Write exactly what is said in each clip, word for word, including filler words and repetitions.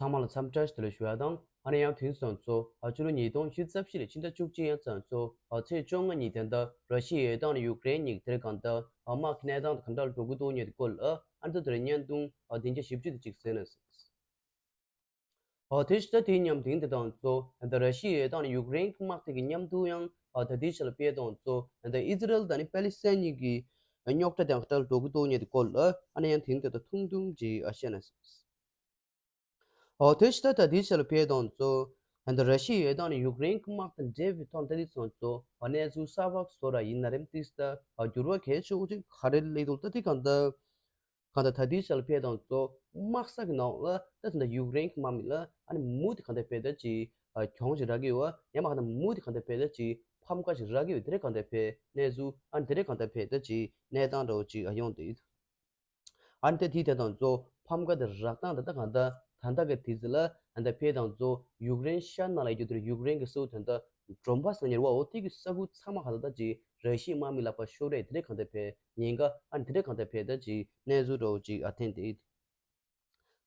ཚང་མ་ལ་འཚམས་འདྲི་བཀྲ་ཤིས་བདེ་ལེགས་ཞུ་ཡ་དང་། ཨ་ནི་ཡང་དུས་ཚོད་ཚོ་ཨ་ཕྱི་ལོ་ཉིས་སྟོང་ཉི་ཤུ་རྩ་བཞི་ལོའི་ཕྱི་ཟླ་བཅུ་གཅིག་ཡང་ཚང་ཚོ་ཨ་ཚེས་བཅོ་ལྔ་ཉིན་དེ་འདྲ་ར་ཤི་ཡའི་ཡུལ་དང་ནི་ཡུཀ་རེན་གཉིས་དེར་གང་ལྟར་ཨ་དམག་གི་གནས་སྟངས་དང་གང་འདྲ་འགྲོ་གི་འདུག་ཉེ་དུ་སྐོར་ལ་ཨ་ནི་ད་དེར་བརྙན་ཐུང་ཨ་བདུན་བརྒྱ་བཞི་བཅུ་དེ་གཅིག་གསན་ན། ཨོ་དེ་ཕྱི་ཟླ་དེའི་མཉམ་དེང་དེ་དང་གཙོ་ད་ར་ཤི་ཡའི་དང་ཡུཀ་རེན་གྱི་དམག་དེ་གི་མཉམ་དུ་ཡང་ཨ་ད་དེའི་ཆ་ལ་དཔེ་དང་གཙོ་ད་ཨི་ཟི་རལ་དང་ནི་པ་ལི་སི་ཐན་གཉིས་ཀྱི་རྙོག་དྲ་དང་ཁ་བྲལ་འགྲོ་གི་འདུག་ཉེ་དུ་སྐོར་ལ་ཨ་ནི་ཡང་དེང་དེ་དང་ཐུང་ཐུང་ཅིག་ཨ་བཤད་ན། ཨོ་དེ་ཕྱི་ཟླ་ད་དེའི་ཆ་ལ་དཔེ་དང་གཙོ་ད་ར་ཤི་ཡའི་དང་ཡུཀ་རེན་གྱི་དམག་དང་འབྲེལ་བའི་ཐོག་ད་དེ་ཚོ་གཙོ་ཨ་གནས་ཚུལ་གསར་པ་བཟོ་ར་ཡིན་ན་རེམ་ཏིས་ད་ཨ་འགྱུར་བ་གལ་ཆེ་བོ་ཅིག་ག་རེ་སླེབས་འདུག་ད་དེ་གང་ལྟར། གང་ལྟར་ད་ལྟའི་ཆར་ལ་ཕེབས་དང་གཙོ་དམག་ས་གི་ནང་ལ་ད་ད་ལྟ་ཡུཀ་རེན་གྱི་དམག་མི་ལ་ཨ་ནི་མུ་དེ་གང་ལྟར་ཕེབས་ད་ཅི་གྱོང་ཞིག་རག་གི་ཡོད། ཡང་མ་གང་ལྟར་མུ་དེ་གང་ལྟར་ཕེབས་ད་ཅི་ཕམ་ཁ་ཞིག་རག་གི་ཡོད། དེ་རེད་གང་ལྟར་ཕེབས་གནས་ཚུལ་ཨ་ནི་དེ་རེད་གང་ལྟར་ཕེབས་ད་ཅི་གནས་སྟངས་འདྲ་བོ་ཅིག་ཡོང་དེ་ཡོད། ཨ་ནི་ད་དེའི་དེ་དང་གཙོ་ཕམ་ཁ་དེ་རག་སྟངས་ད་ད་གང་ལྟར་ད་ལྟ་གི་དུས་ཚོད་ལ་ད་ལྟ་ཕེབས་དང་གཙོ་ཡུཀ་རེན་ཤར་ནང་ལ་ཡོད་རྒྱུ་དེར་ཡུཀ་རེན་གྱི་སོ་དོན་དག་ཌོན་བྷ་སི་ལ་ཉེ་བ་འོ་དེ་གི་ས་ཁུལ་ཚང་མ་གང་ལྟར་ད་ཅི་ར་ཤི་ཡའི་དམག་མི་ལག་པར་ཤོར་རེད། དེ་འདྲས་གང་ལྟར་ཕེབས་ཉེན་ཁ་ཨ་ནི་དེ་འདྲས་གང་ལྟར་ཕེབས་ད་ཅི་གནས་ཚུལ་འདྲ་བོ་ཅིག་ཨ་ཐེན་དེ།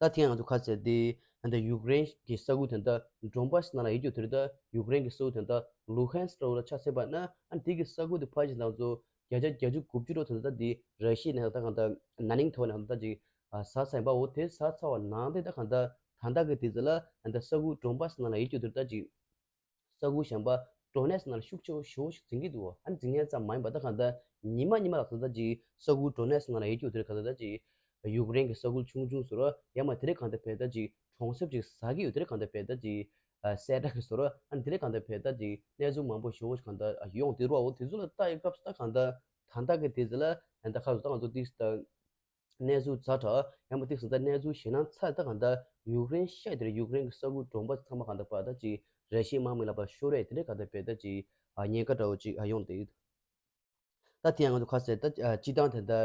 ད་ཐེངས་ང་ཚོ་ཁ་གསལ་དེ་ད་ལྟ་ཡུཀ་རེན་གྱི་ས་ཁུལ་དེ་འདྲ་ཌོན་བྷ་སི་ནང་ལ་ཡོད་རྒྱུ་དེ་རེད། ད་ཡུཀ་རེན་གྱི་ས་ཁུལ་དེ་འདྲ་ལུ་ཧན་སི་འདྲ་བོ་ལ་ཆ་བཞག་པ་ན་ཨ་ནི་དེ་གི་ས་ཁུལ་དེ་ཕལ་ཆེར་ང་ཚོ་བརྒྱ་ཆ་བརྒྱད་ཅུ་དགུ་བཅུ་འདྲ་བོ་དེ་འདྲ་ད་དེ་ར་ཤི་ཡའི་ནང་ད་གང་ལྟར་ན་ནིང་ཐོག་ནས་ད་ཅིག་ཟ་ཚར་ཡིན་པ་འོ་དེ་ཟ་ཚར་བ་ནང་དེ་ད་གང་ལྟར་ད་ལྟ་གི་དུས་ཚོད་ལ་ད་ལྟ་ས་ཁུལ་ཌོན་བྷ་སི་ནང་ལ་ཡོད་རྒྱུ་དེ་རེད། ད་ཅིག་ས་ཁུལ་གཞན་པ་ཌོ་ནེ་སི་ནང་ལ་ཤུགས་ཆེ་བོ་ཞེ་པོ་ཞིག་འཛིན་གྱི་འདུག་ཨ་ནི་འཛིན་མཁན་ཙམ་མ་ཡིན་པ་ད་གང་ལྟར་ཉི་མ་ཉི་མ་ལ་ད་ལྟ་ཅིག་ས་ཁུལ་ཌོ་ནེ་སི་ནང་ལ་ཡོད་རྒྱུ་དེ་རེད་གང་ལྟར་ད་ཅིག་ཡུཀ་རེན་གྱི་ས་ཁུལ་ཆུང་ཆུང་བཟོ་ར་ཡང་མ་དེ་རེད་གང་ལྟར་ཕེབས་ད་ཅིག་གྲོང་གསེབ་ཅིག་ཟ་གི་ཡོད། དེ་རེད་གང་ལྟར་ཕེབས་ད་ཅིག་གསལ་བསྒྲགས་ཀྱི་བཟོ་ར་ཨ་ནི་དེ་རེད་གང་ལྟར་ཕེབས་ད་ཅིག་གནས་ཚུལ་མང་པོ་ཞེ་པོ་ཞིག་གང་ལྟར་ཡོང་དེ་རུ་བ་འོ་དེ་ཚོ་ལ་ལྟ་ཡི་སྐབས་སུ་ད་གང་ལྟར་ད་ལྟ་གི་དུས་ཚོད་ལ་ད་ལྟ་ཁ་བཟོ་ད་ང་ཚོ་ཏིག་ཙམ་ད། གནས་ཚུལ་ཛ་དྲག་ཡང་མ་ཏིག་ཙམ་ད་གནས་ཚུལ་ཞེད་སྣང་ཚ་ད་གང་ལྟར་ཡུཀ་རེན་ཤར་དེར་ཡུཀ་རེན་གྱི་ས་ཁུལ་ཌོན་བྷ་སི་ཚང་མ་གང་ལྟར་ཕར་ད་ཅིག་ར་ཤི་ཡའི་དམག་མི་ལག་པར་ཤོར་རེད། དེ་འདྲས་གང་ལྟར་ཕེབས་ད་ཅིག་ཉེན་ཁ་འདྲ་བོ་ཅིག་ཡོང་དེ་ཡོད། ད་དེ་ཡང་ང་ཚོ་ཁ་གསལ་ད་སྤྱི་བཏང་དེ་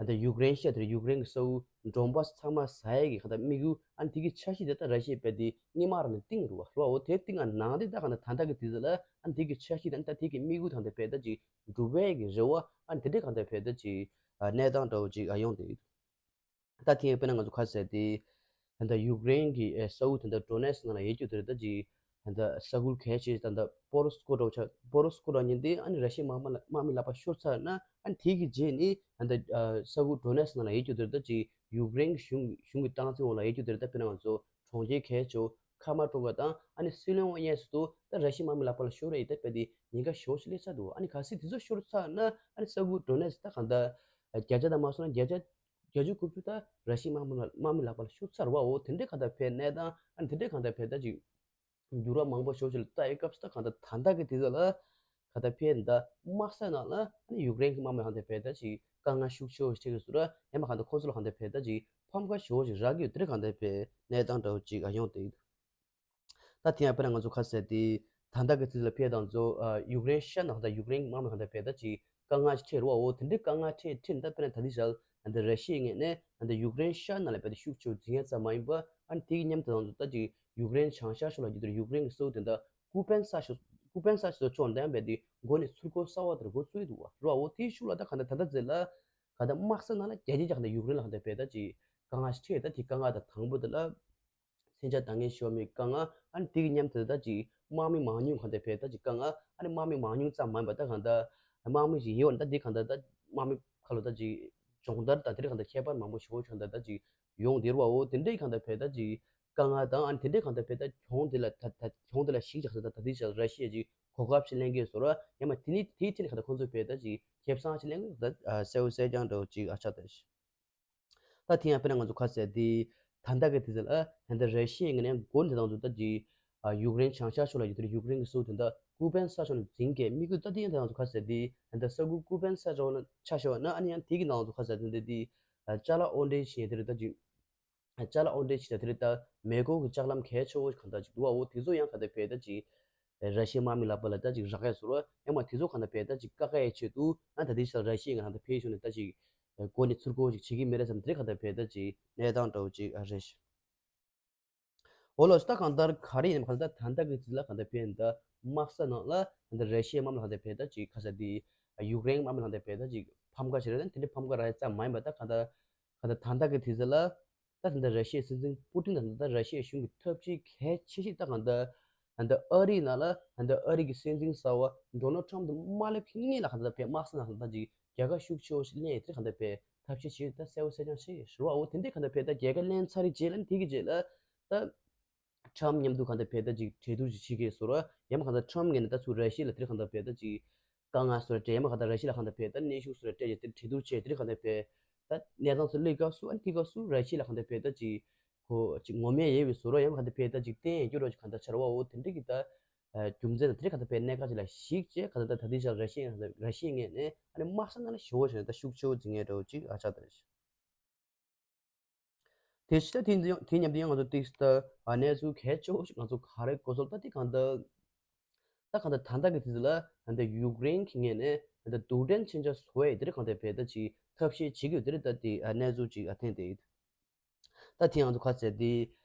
ད་ད་ཡུཀ་རེན་ཤར་དེར་ཡུཀ་རེན་གྱི་ས་ཁུལ་ཌོན་བྷ་སི་ཚང་མ་ཟ་ཡས་ཀྱི་གང་ལྟར་དམིགས་ཡུལ་ཨ་ནི་དེ་གི་འཆར་གཞི་དེ་ད་ར་ཤི་ཡས་དཔེ་དེ་སྔོན་མ་རང་ནས་བཏིང་རུ་བ་རུ་བ་འོ་དེ་བཏིང་ང་ནང་དེ་ད་གང་ལྟར་ད་ལྟ་གི་དུས་ཚོད་ལ་ཨ་ནི་དེ་གི་འཆར་གཞི་དེ་ད་དེ་གི་དམིགས་ཡུལ་དང་དེ་དཔེ་ད་ཅིག་འགྲུབ་པའི་གི་རེ་བ་ཨ་ནི་དེ་འདྲས་གང་ལྟར་ཕེབས་ད་ཅིག་གནས་སྟངས་འདྲ་བོ་ཅིག་ཡོང་དེ་ཡོད། ད་ཐེངས་དཔེར་ན་ང་ཚོ་ཁ་གསལ་དེ་ད་ཡུཀ་རེན་གྱི་ས་ཁུལ་དེ་འདྲ་ཌོ་ནེ་སི་ནང་ལ་ཡོད་རྒྱུ་དེ་རེད། ད་ཅིག་ད་ས་ཁུལ་གལ་ཆེ་ད་ད་པོ་རོ་སི་ཀོ་འདྲ་བོ་ཆགས་པོ་རོ་སི་ཀོ་འདྲ་ཉིན་དེ་ཨ་ནི་ར་ཤི་ཡའི་དམག་མི་ལ་དམག་མི་ལག་པ་ཤོར་ཚར་ན་ཨ་ནི་དེ་གི་རྗེས་ནི་ད་ས་ཁུལ་ཌོ་ནེ་སི་ནང་ལ་ཡོད་རྒྱུ་དེ་རེད། ད་ཅིག་ཡུཀ་རེན་གྱི་གཞུང་གཞུང་གི་སྟངས་འཛིན་འོག་ལ་ཡོད་རྒྱུ་དེ་རེད། ད་དཔེར་ན་ང་ཚོ་གྲོང་ཁྱེར་གལ་ཆེ་བོ་ཁ་མ་ཀྲོ་བ་དང་ཨ་ནི་སྲིད་བློན་དབྱིན་སུ་ད་ར་ཤི་ཡའི་དམག་མི་ལག་པ་ལ་ཤོར་རེད། ད་དཔེ་དེ་ཉེན་ཁ་ཞེ་པོ་ཞིག་སླེབས་ཚར་འདུག་ཨ་ནི་གལ་སྲིད་དེ་ཚོ་ཤོར་ཚར་ན་ཨ་ནི་ས་ཁུལ་ཌོ་ནེ་སི་ད་གང་ལྟར་བརྒྱ་ཆ་ད་མ་སོང་ན་བརྒྱ་ཆ་བརྒྱད་ཅུ་དགུ་བཅུ་ད་ར་ཤི་ཡའི་དམག་མི་དམག་མི་ལག་པ་ལ་ཤོར་ཚར་བ་འོ་དེ་འདྲས་གང་ལྟར་ཕེབས་གནས་སྟངས་ཨ་ནི་དེ་འདྲས་གང་ལྟར་ཕེབས་ད་ཅིག་འགྱུར་བ་མང་པོ་ཞེ་པོ་ཞིག་ལ་ལྟ་ཡི་སྐབས་སུ་ད་གང་ལྟར་ད་ལྟ་གི་དུས་ཚོད་ལ་གང་ལྟར་ཕེབས་ད་དམག་ས་ནང་ལ་ཨ་ནི་ཡུཀ་རེན་གྱི་དམག་མི་གང་ལྟར་ཕེབས་ད་ཅིག་དཀའ་ངལ་ཤུགས་ཆེ་བོ་ཞིག་འཕྲད་ཀྱི་བཟོ་ར་ཡང་མ་གང་ལྟར་ཁོང་ཚོ་ལ་གང་ལྟར་ཕེབས་ད་ཅིག་ཕམ་ཁ་ཞེ་པོ་ཞིག་རག་གི་ཡོད། དེ་འདྲས་གང་ལྟར་ཕེབས་གནས་སྟངས་འདྲ་བོ་ཅིག་ཡོང་དེ། ད་དེ་ཡང་དཔེར་ན་ང་ཚོ་ཁ་གསལ་དེ་ད་ལྟ་གི་དུས་ལ་ཕེབས་དང་ཚོ་ཡུཀ་རེན་ཤར་ནང་ད་ཡུཀ་རེན་དམག་མི་གང་ལྟར་ཕེབས་ད་ཅིག་དཀའ་ངལ་ཅིག་འཕྲད་རུ་བ་འོ་དེ་འདྲའི་དཀའ་ངལ་འཕྲད་འཕྲད་ད་དཔེར་ན་ད་ལྟའི་ཞག་ད་ར་ཤི་ཡའི་ངོས་ནས་ད་ཡུཀ་རེན་ཤར་ནང་ལ་དཔེ་དེ་ཤུགས་ཆེ་བོ་འཛིན་ཡ་ཙམ་མ་ཡིན་པ་ཨ་ནི་དེ་གི་མཉམ་དུ་ད་ང་ཚོ་ད་ཅིག་ཡུཀ་རེན་བྱང་ཤར་ཕྱོགས་ལ་ཡོད་དུས་ཡུཀ་རེན་གྱི་སོ་དེ་ད་ཀུ་པན་ས་ཕྱོགས་ཀུ་པན་ས་ཕྱོགས་ཕྱོགས་ནས་ཡང་དཔེ་དེ་འགོ་ནས་ཚུར་རྒོལ་གསར་བ་དེར་འགོ་བཙུགས་འདུག་བ་རུ་བ་འོ་དེའི་ཤུགས་ལ་ད་གང་ལྟར་ད་ལྟ་ཟེར་ལ་གང་ལྟར་དམག་ས་ནང་ལ་རྒྱ་ཆེ་ཅིག་གང་ལྟར་ཡུཀ་རེན་ལ་གང་ལྟར་ཕེབས་ད་ཅིག་དཀའ་ངལ་ཞིག་འཕྲད། ད་དེ་དཀའ་ངལ་ད་དང་པོ་དེ་ལ། མཚོན་ཆ་འདང་ངེས་ཤོར་མི་དཀའ་ངལ་ཨ་ནི་དེ་གི་མཉམ་དུ་ད་ཅིག་དམག་མི་མང་ཉུང་གང་ལྟར་ཕེབས་ད་ཅིག་དཀའ་ངལ་ཨ་ནི་དམག་མི་མང་ཉུང་ཙམ་མ་ཡིན་པ་ད་གང་ལྟར་དམག་མི་ཞིག་ཡོད་ན་ད་དེ་གང་ལྟར་ད་དམག་མི་ཁ་ལོ་ད་ཅིག་སྦྱོང་བརྡར་དང་དེ་རིགས་གང་ལྟར་ཁྱད་པར་མང་པོ་ཞེ་པོ་ཅིག་གང་ལྟར་ད་ཅིག་ཡོང་དེ་རུ་བ་འོ་དེ་འདྲའི་གང་ལྟར་ཕེབས་ད་ཅིག་དཀའ་ངལ་དང་ཨ་ནི་དེ་འདྲའི་གང་ལྟར་ཕེབས་ད་གྱོང་དེ་ལ་ད་ད་གྱོང་དེ་ལ་ཞིག་ཅིག་ད་ད་དེ་ཅིག་ར་ཤི་ཡ་ཅིག་གོ་སྐབས་ཅིག་ལེན་གི་བཟོ་ར་ཡང་མ་དེ་ནི་དེའི་ཐད་ནས་གང་ལྟར་ཁོང་ཚོས་ཕེབས་ད་ཅིག་ཁེ་བཟང་ཅིག་ལེན་གི་ད་གསལ་པོ་གསལ་རྐྱང་འདྲ་བོ་ཅིག་ཨ་ཆགས་ད་ཤི། ད་དེ་ཡང་དཔེར་ན་ང་ཚོ་ཁ་གསལ་དེ་ད་ལྟ་གི་དུས་ཚོད་ལ་ད་ལྟ་ར་ཤི་ཡའི་ངོས་ནས་འགོ་འདི་དང་ཚོ་ད་ཅི་ཡུཀ་རེན་བྱང་ཤར་ཕྱོགས་ལ་ཡོད་དུས་ཡུཀ་རེན་གྱི་སོ་དེ་འདྲ་ཀུ་པན་ས་ཕྱོགས་ནས་འཛིན་གྱི་དམིགས་ཡུལ་ད་དེ་ཡང་ད་ང་ཚོ་ཁ་གསལ་དེ་ད་ལྟ་ས་ཁུལ་ཀུ་པན་ས་ཕྱོགས་ལ་ཆ་བཞག་ན་ཨ་ནི་ཡང་དེ་གི་ནང་ང་ཚོ་ཁ་གསལ་དེ་འདི་དེ་ཅ་ལག་དབོར་འདྲེན་བྱེད་དེ་རེད། ད་ཅི་ཅ་ལག་དབོར་འདྲེན་བྱེད་དེ་རེད། ད་མེ་འཁོར་གྱི་ལྕགས་ལམ་གལ་ཆེ་བོ་གང་ལྟར་ཅིག་འདུག་བ། འོ་དེ་ཚོ་ཡང་གང་ལྟར་ཕེབས་ད་ཅིག་ར་ཤི་ཡའི་དམག་མི་ལག་པ་ལ་ད་ཅིག་རག་ཡས་ཟེར་བ་ཡང་མ་དེ་ཚོ་གང་ལྟར་ཕེབས་ད་ཅིག་བཀག་ཡས་ཆེད་དུ་ཨ་ད་དེ་ས་ར་ཤི་ཡའི་ང་ད་ཕེབས་ཤོག་ནས་ད་ཅིག་སྒོ་ནས་ཚུར་རྒོལ་ཅིག་བྱེད་ཀྱི་མེད་རེད་བསམ་དེ་གང་ལྟར་ཕེབས་ད་ཅིག་གནས་སྟངས་འདྲ་བོ་ཅིག་ཨ་རེད། འོ་ལགས་སོ། ད་གང་ལྟར་ག་རེ་ཡིན་ནམ་གང་ལྟར་ད་ལྟ་གི་ཚིག་ལ་གང་ལྟར་ཕེབས་ད་དམག་ས་ནང་ལ་གང་ལྟར་ར་ཤི་ཡའི་དམག་མི་ལ་གང་ལྟར་ཕེབས་ད་ཅིག་ཁ་ས་དེ་ཡུཀ་རེན་དམག་མི་ལ་གང་ལྟར་ཕེབས་ད་ཅིག་ཕམ་ཁ་ཞིག་རེད། ད་དེ་འདྲའི་ཕམ་ཁ་རག་ཡས་ཙམ་མ་ཡིན་པ་ད་གང་ལྟར་གང་ལྟར་ད་ལྟ་གི་དུས་ཚོད་ལ་ ད་ད་ལྟ་ར་ཤི་ཡའི་སྲིད་འཛིན་པུ་ཏིན་དང་ད་ལྟ་ར་ཤི་ཡའི་གཞུང་གི་ཐབས་ཇུས་གལ་ཆེ་ཤོས་ད་གང་ལྟར་ད་ལྟ་ཨ་རིའི་ནང་ལ་ད་ལྟ་ཨ་རི་གི་སྲིད་འཛིན་གསར་པ་ཌོ་ནལ་ཊམ་དང་མ་སླེབས་སྔོན་ལ་གང་ལྟར་བས་དམག་སའི་ནང་གང་ལྟར་ཅིག་རྒྱལ་ཁ་ཤུགས་ཆེ་བོ་ཞིག་ལེན་ཡས་དེ་གང་ལྟར་བས་ཐབས་ཤེས་བྱེད་ད་གསལ་པོ་གསལ་རྐྱང་ཞིག་རེད་བ། འོ་དེ་འདྲའི་གང་ལྟར་བས་ད་རྒྱལ་ཁ་ལེན་ཚར་རེད་རྗེས་ལ་དེ་གི་རྗེས་ལ་ད། ཊམ་མཉམ་དུ་གང་ལྟར་བས་ད་ཅིག་གྲོས་བསྡུར་ཅིག་བྱེད་ཀྱི་ཡོད་ཟེར་བ། ཡང་མ་གང་ལྟར་ཊམ་ངོས་ནས་ད་ཚུར་ར་ཤི་ཡ་ལ་དེར་གང་ལྟར་བས་ད་ཅིག་དཀའ་ངལ་སོགས་ལ་སྤྲད། ཡང་མ་གང་ལྟར་ར་ཤི་ཡ་ལ་གང་ལྟར་བས་ད་གནོན་ཤུགས་སོགས་ལ་སྤྲད་ཅིག་དེར་གྲོས་བསྡུར་བྱས་དེར་གང་ལྟར་བས་ད་གནས་སྟངས་སུ་སླེབས་སྐབས་སུ་ཨ་ནི་དེ་སྐབས་སུ་ར་ཤི་ཡ་ལ་གང་ལྟར་བས་ད་ཅིག་ཁོ་ཅིག་ངོམ་ཡས་ཡོད་པའི་བཟོ་འདྲ། ཡང་མ་གང་ལྟར་བས་ད་ཅིག་བསྟན་ཡས་སྐྱོ་རོགས་ཅིག་གང་ལྟར་ཆགས་རེད་བ། འོ་དེ་འདྲ་གི་ད་རྒྱུ་མཚན་དང་དེ་གང་ལྟར་བས་གནད་འགག་ཅིག་ལ་གཞིགས་བྱས་གང་ལྟར་ད་ད་ལྟའི་ཆར་ར་ཤི་ཡ་ར་ཤི་ཡའི་ངོས་ནས་ཨ་ནི་དམག་ས་ནང་ལ་ཞེ་པོ་ཞིག་ད་ཤུགས་ཆེ་བོ་འཛིན་མཁན་འདྲ་བོ་ཅིག་ཨ་ཆགས་བསྡད་རེད། དེ་ཕྱི་ད་དེ་དེ་མཉམ་དུ་ཡང་ང་ཚོ་ཏིག་ཏ་གནས་ཚུལ་གལ་ཆེ་བོ་ཞིག་ང་ཚོ་ག་རེ་གོ་སོང་ད་དེ་གང་ལྟར་ད་གང་ལྟར་ད་ལྟ་གི་དུས་ཚོད་ལ་ད་ལྟ་ཡུཀ་རེན་གྱི་ངོས་ནས་ད་ལྟ་རྡུལ་ཕྲན་མཚོན་ཆ་བཟོ་ཡས་དེ་རིགས་གང་ལྟར་བས་ད་ཅིག་ཐབས་ཤེས་བྱེད་ཀྱི་ཡོད་དེ་རིགས་ད་དེ་གནས་ཚུལ་ཅིག་ཐོན་བསྡད་ཡོད། ད་དེ་ང་ཚོ་ག་ཟེར་དེ་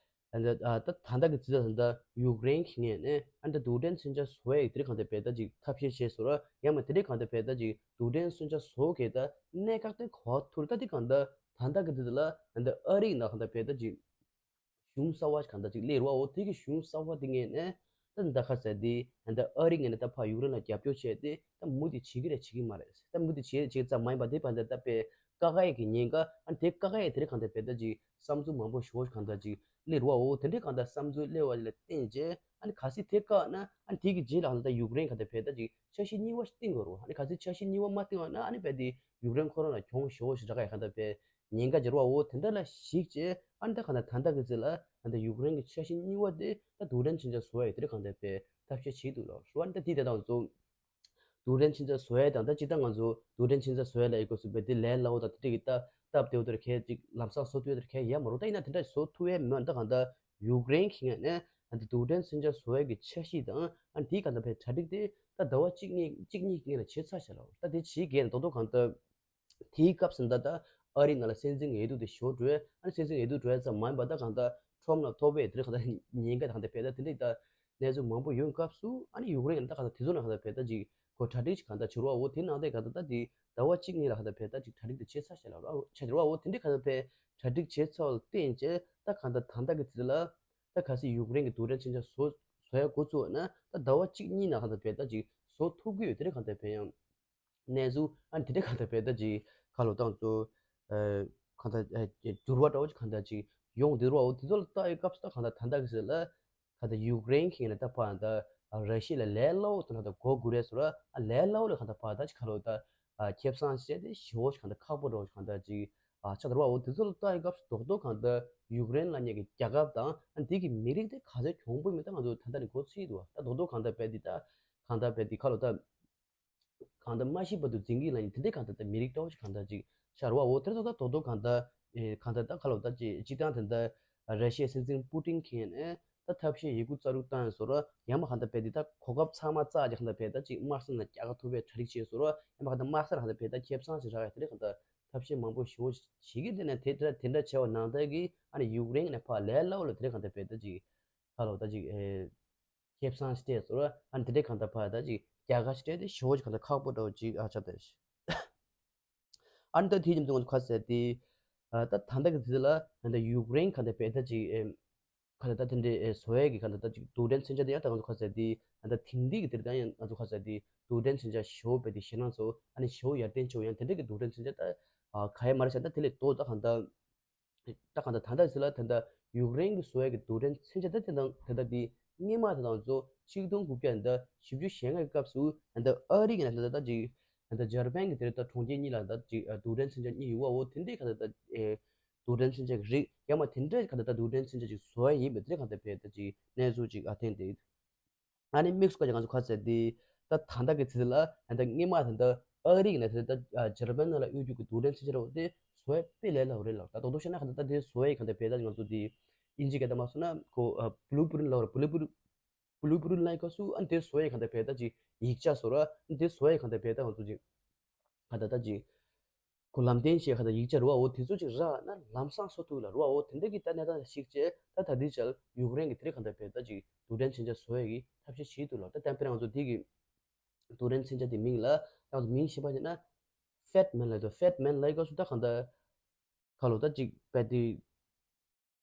ད་ལྟ་ད་ད་ལྟ་གི་དུས་ཚོད་ད་ལྟ་ཡུཀ་རེན་གྱི་ངོས་ནས་ཨ་ད་རྡུལ་ཕྲན་མཚོན་ཆ་བཟོ་ཡས་དེ་རིགས་གང་ལྟར་བས་ད་ཅིག་ཐབས་ཤེས་བྱས་སོང་ར། ཡང་མ་དེ་རིགས་གང་ལྟར་བས་ད་ཅིག་རྡུལ་ཕྲན་མཚོན་ཆ་བཟོ་གི་ད་གནད་འགག་དེ་གོ་ཐུབ་ད་དེ་གང་ལྟར་ད་ལྟ་གི་དུས་ཚོད་ལ་ད་ལྟ་ཨ་རིའི་ནང་གང་ལྟར་བས་ད་ཅིག་གཞུང་གསར་བ་གང་ལྟར་ཅིག་སླེབས་རེད་བ། འོ་དེ་གི་གཞུང་གསར་བ་དེ་ངོས་ནས་ད་ད་ག་ཟེར་དེ་ད་ཨ་རི་ངོས་ནས་ད་ཕར་ཡུཀ་རེན་ལ་རྒྱབ་སྐྱོར་བྱས་ཏེ་ད་མུ་མཐུད་བྱེད་ཀྱི་རེད་བྱེད་ཀྱི་མ་རེད། ད་མུ་མཐུད་བྱེད་རེད་བྱེད་ཀྱི་ཙམ་མ་ཡིན་པ་དེ་བར་ད་ད་དཔེ་བཀག་ཡས་ཀྱི་ཉེན་ཁ་ཨ་དེ་བཀག་ཡས་དེ་རིགས་གང་ལྟར་བས་ད་ཅིག་བསམ་ཚུལ་མང་པོ་ཞེ་པོ་གང་ལྟར་ཅིག་སླེབས་རེད་བ། འོ་དེ་འདྲའི་གང་ལྟར་བསམ་ཚུལ་སླེབས་པ་ལ་བརྟེན་བྱས་ཨ་ནི་གལ་སྲིད་དེ་བཀག་ན་ཨ་ནི་དེ་གི་རྗེས་ལ་གང་ལྟར་ཡུཀ་རེན་གང་ལྟར་བས་ད་ཅིག་འཆར་གཞི་གཉིས་པ་ཞིག་བཏིང་དགོས་རེད་བ། ཨ་ནི་གལ་སྲིད་འཆར་གཞི་གཉིས་པ་མ་བཏིང་བ་ན་ཨ་ནི་བས་དེ་ཡུཀ་རེན་ཁོ་རང་ལ་གྱོང་ཞེ་པོ་ཞིག་རག་ཡས་གང་ལྟར་བས། ཉེན་ཁ་འབྱོར་བའོ་དེ་འདྲ་ལ་གཞིགས་བྱས་ཨ་ནི་ད་གང་ལྟར་ད་ལྟ་གི་ཚེ་ལ་ད་ལྟ་ཡུཀ་རེན་གྱི་འཆར་གཞི་གཉིས་པ་དེ་ད་རྡུལ་ཕྲན་མཚོན་ཆ་བཟོ་ཡ་དེ་འདྲ་གང་ལྟར་བས་ཐབས་ཤེས་བྱེད་འདུག་ལ་རུ་ཨ་ནི་ད་དེ་དེ་དང་ཚོ་རྡུལ་ཕྲན་མཚོན་ཆ་བཟོ་ཡ་དང་ད་སྤྱིར་བཏང་ང་ཚོ་རྡུལ་ཕྲན་མཚོན་ཆ་བཟོ་ཡ་ལ་ཡི་གོ་སུ་བས་དེ་ལས་སླ་བོ་དང་དེ་འདྲ་གི་ད་སྟབས་བདེ་བོ་དེར་ཁས་ཅིག་ལམ་སང་བཟོ་ཐུབ་ཡ་དེར་ཁས་ཡ་མ་རུ་ད་ཡིན་ན་དེ་འདྲ་བཟོ་ཐུབ་ཡ་མེད། ད་གང་ལྟར་ཡུཀ་རེན་གྱི་ངོས་ནས་ད་ལྟ་རྡུལ་ཕྲན་མཚོན་ཆ་བཟོ་ཡ་གི་འཆར་གཞི་དང་ཨ་ནི་དེའི་གང་ལྟར་བས་གྲ་སྒྲིག་དེ་ད་ཟླ་བ་གཅིག་གཉིས་གཅིག་གཉིས་ཀྱི་སྔོན་ལ་བྱས་ཚར་བཞག་ལ་རུ་ད་དེ་བྱེད་དགོས་ན་རྡོག་རྡོག་གང་ལྟར། དེའི་སྐབས་སུ་ད་ལྟ་ཨ་རི་ནང་ལ་སྲིད་འཛིན་འོས་བསྡུ་དེ་ཞོར་འགྲོ་ཡ། ཨ་ནི་སྲིད་འཛིན་འོས་བསྡུ་འགྲོ་ཡ་ཙམ་མ་ཡིན་པ་ད་གང་ལྟར་ཁྲོམ་ལ་ཐོབ་པའི་དེ་རིགས་གང་ལྟར་ཉེན་ཁ་དང་དེ་བས་ད་དེ་འདྲའི་ད་གནས་ཚུལ་མང་པོ་ཡོང་སྐབས་སུ་ཨ་ནི་ཡུཀ་རེན་ད་གང་ལྟར་དེ་ཚོ་ནང་གང་ལྟར་བས་ད་ཅིག་གོ་གྲ་སྒྲིག་ཅིག་གང་ལྟར་བྱེད་རོགས་འོ་དེ་ནང་དེ་གང་ལྟར་ད་དེ་ཟླ་བ་གཅིག་གཉིས་ལ་གང་ལྟར་བས་ད་ཅིག་གྲ་སྒྲིག་དེ་བྱེད་ཚར་བཞག་ལ་རོགས་ཆ་རོགས་འོ་དེ་འདྲའི་གང་ལྟར་བས་གྲ་སྒྲིག་བྱེད་ཚར་བ་ལ་བརྟེན་བྱས་ད་གང་ལྟར་ད་ལྟ་གི་དུས་ལ་ད་གལ་སྲིད་ཡུཀ་རེན་གྱི་རྡུལ་ཕྲན་མཚོན་ཆ་བཟོ་བཟོ་ཡ་འགོ་བཙུགས་ན་ད་ཟླ་བ་གཅིག་གཉིས་ནང་གང་ལྟར་བས་ད་ཅིག་བཟོ་ཐུབ་ཀྱི་ཡོད་དེ་རིགས་གང་ལྟར་བས་ཡང་། གནས་ཚུལ་ཨ་ནི་དེ་འདྲའི་གང་ལྟར་བས་ད་ཅིག་ཁ་ལོ་བཏང་ཚོ། གང་ལྟར་འགྱུར་བ་འདྲ་བོ་ཅིག་གང་ལྟར་ཅིག་ཡོང་བསྡད་རོགས་འོ་དེ་ཚོ་ལ་ལྟ་ཡི་སྐབས་སུ་ད་གང་ལྟར་ད་ལྟ་གི་ཟེར་ལ། གང་ལྟར་ཡུཀ་རེན་གྱི་ངོས་ནས་ད་ཕར་ད་ར་ཤི་ཡ་ལ་ལས་སླ་བོ་དང་ད་མགོ་སྒུར་རེད་ཟེར་ལ་ཨ་ལས་སླ་བོ་ལ་གང་ལྟར་ཕར་ད་ཅིག་ཁ་ལོ་ད་ཁེ་བཟང་བྱས་ཏེ་ཞེ་བོ་ཅིག་གང་ལྟར་ཁག་པོ་འདྲ་བོ་ཅིག་གང་ལྟར་ཅིག་ཆགས་འདུག་རོགས་འོ་དེ་ཚོ་ལ་ལྟ་ཡི་སྐབས་སུ་རྡོག་རྡོག་གང་ལྟར་ཡུཀ་རེན་ལབ་མཁན་གྱི་རྒྱལ་ཁབ་དང་ཨ་ནི་དེ་གི་མི་རིགས་དེ་ག་ཚོད་གྱོང་པོ་མེད་ད་ང་ཚོ་ད་ལྟ་ནས་གོ་ཚོད་འདུག་བ། ད་རྡོག་རྡོག་གང་ལྟར་བས་འདི་ད་གང་ལྟར་བས་འདི་ཁ་ལོ་ད། གང་ལྟར་མ་ཤི་བར་དུ་འཛིན་གྱི་ལ་ཡིན་དེ་འདྲའི་གང་ལྟར་ད་མི་རིགས་འདྲ་བོ་ཞིག་གང་ལྟར་ཅིག་ཤར་བ་འོ་དེར་ཐོག་ད་རྡོག་རྡོག་གང་ལྟར་ཨེ་གང་ལྟར་ད་ཁ་ལོ་ད་ཅིག་སྤྱི་བཏང་དེ་འདྲ་ར་ཤི་ཡའི་སྲིད་འཛིན་པུ་ཏིན་གྱིས་ནས་ད་ཐབས་ཤེས་ཡི་གུ་རྩ་རུག་བཏང་ཡོད་སོ་ར་ཡང་མ་གང་ལྟར་བས་འདི་ད་གོ་སྐབས་ཚང་མ་རྩ་ཅིག་གང་ལྟར་བས་ད་ཅིག་དམག་སེམས་ལ་རྒྱལ་ཁ་ཐོབ་པའི་གྲ་སྒྲིག་བྱས་སོ་ར་ཡང་མ་གང་ལྟར་དམག་སར་གང་ལྟར་བས་ད་ཁེ་བཟང་ཞིག་རག་ཡ་དེ་འདྲ་གང་ལྟར་ཐབས་ཤེས་མང་པོ་ཞེ་བོ་བྱེད་ཀྱི་འདི་ནས་དེ་འདྲ་དེ་འདྲ་བྱས་པ་ནང་ལྟར་གྱི་ཨ་ནི་ཡུཀ་རེན་ནས་ཕར་ལས་སླ་བོ་ལ་དེ་འདྲ་གང་ལྟར་བས་ད་ཅིག་ཁ་ལོ་ད་ཅིག་ཨེ། ཁེ་བཟང་ཞིག་སྤྲད་ཟེར་བ་ཨ་ནི་དེ་འདྲའི་གང་ལྟར་ཕར་ད་ཅིག་རྒྱལ་ཁ་ཞིག་སྤྲད་དེ་ཞེ་བོ་ཅིག་གང་ལྟར་ཁག་པོ་འདྲ་བོ་ཅིག་ཨ་ཆགས་བསྡད་ཤག་ཨ་ནི་ད་དེའི་མཉམ་དུ་ང་ཚོ་ཁ་ཟེར་དེ་ད་ད་ལྟ་གི་དུས་ལ་ད་ཡུཀ་རེན་གང་ལྟར་བས་ད་ཅིག་གང་ལྟར་ད་དེ་འདྲའི་བཟོ་ཡས་ཀྱི་གང་ལྟར་ད་ཅིག་རྡུལ་ཕྲན་མཚོན་ཆ་དེ་ཡང་ད་ང་ཚོ་ཁ་ཟེར་དེ་ད་ཐེངས་འདི་གི་དེར་ད་ཡང་ང་ཚོ་ཁ་ཟེར་དེ་རྡུལ་ཕྲན་མཚོན་ཆ་ཞེ་བོ་བས་དེ་ཞེད་སྣང་ཚོ་ཨ་ནི་ཞེ་བོ་ཡར་ལྡན་ཆེ་བོ་ཡང་དེ་འདྲ་གི་རྡུལ་ཕྲན་མཚོན་ཆ་ད་ག་ཡ་མ་རེད་ཤག་ད་དེ་ལས་ལྡོག་ད་གང་ལྟར། ད་གང་ལྟར་ད་ལྟ་ཟེར་ལ་ད་ལྟ་ཡུཀ་རེན་གྱི་བཟོ་ཡས་ཀྱི་རྡུལ་ཕྲན་མཚོན་ཆ་ད་དེ་དང་ད་ལྟ་དེ་སྔོན་མ་དེ་དང་ཚོ་ཆིག་སྟོང་དགུ་བརྒྱ་ད་བཞི་བཅུ་ཞེ་ལྔ་གི་སྐབས་སུ་ད་ལྟ་ཨ་རི་གི་ནང་ད་ལྟ་ད་ཅིག་ད་ལྟ་འཇར་པན་གྱི་དེ་ད་གྲོང་ཁྱེར་གཉིས་ལ་ད་ཅིག་རྡུལ་ཕྲན་མཚོན་ཆ་གཉིས་ཡོད་བ་འོ་དེ་འདྲའི་ག་ད་ད་རྡུལ་ཕྲན་མཚོན་ཆ་གི་རིགས་ཡང་མ་དེ་འདྲའི་ག་ད་ད་རྡུལ་ཕྲན་མཚོན་ཆ་ཅིག་བཟོ་ཡས་ཡིན་པའི་དེ་ག་ད་བས་ད་ཅིག་གནས་ཚུལ་ཅིག་ཨ་ཐེན་དེ། ཨ་ནི་དམིགས་སུ་བཀར་ཅིག་ང་ཚོ་ག་ཟེར་དེ་ད་ད་ལྟ་གི་ཚེ་ལ་ད་ལྟ་སྔོན་མ་ད་ལྟ་ཨ་རི་གི་ནང་ད་ལྟ་འཇར་པན་ནང་ལ་གཡུག་རྒྱུ་གི་རྡུལ་ཕྲན་མཚོན་ཆ་རེད་བ་དེ་བཟོ་ཡས་དཔེ་ལས་སླ་བོ་རེད་ལ་ད་རྡོག་རྡོག་བཤད་ན་ག་ད་ལྟ་དེ་བཟོ་ཡས་ག་ད་བས་ད་ང་ཚོ་དེ་ཨིན་ཇི་སྐད་ད་མ་སོང་ན་ཁོ་བྷུ་ལུ་པི་རིན་ལབ་ར་བྷུ་ལུ་པི་རིན་བྷུ་ལུ་པི་རིན་ལབ་སྐབས་སུ་ཨ་ནི་དེ་བཟོ་ཡས་ག་ད་བས་ད་ཅིག་ཡིག་ཆ་བཟོ་ར་ཨ་ནི་དེ་བཟོ་ཡས་ག་ད་བས་ད་ང་ཚོ་ཅིག་ག་ད་ད་ཅིག་ཁོ་ལམ་སྟོན་བྱེད་ཁ་ད་ཡིག་ཆ་རུ་བ་འོ་དེ་ཚོ་ཅིག་རག་ན་ལམ་སང་བཟོ་ཐུབ་ལ་རུ་བ་འོ་དེ་འདྲ་གི་ད་གནས་སྟངས་ཤིག་བྱས་ད་ད་དེ་ཆར་ཡུཀ་རེན་གི་དེ་རིགས་ག་ད་བས་ད་ཅིག་རྡུལ་ཕྲན་མཚོན་ཆ་བཟོ་ཡས་ཀྱི་ཐབས་ཤེས་བྱེད་ཐུབ་ལ་ད་དེ་དཔེར་ན་ང་ཚོ་དེ་གི་རྡུལ་ཕྲན་མཚོན་ཆ་དེ་མིང་ལ་ད་ང་ཚོ་མིང་ཤེས་པ་བྱས་ན་ཕེད་མེན་ལབ་དུ་ཕེད་མེན་ལབ་སྐབས་སུ་ད་གང་ད་ཁ་ལོ་ད་ཅིག་བས་དེ་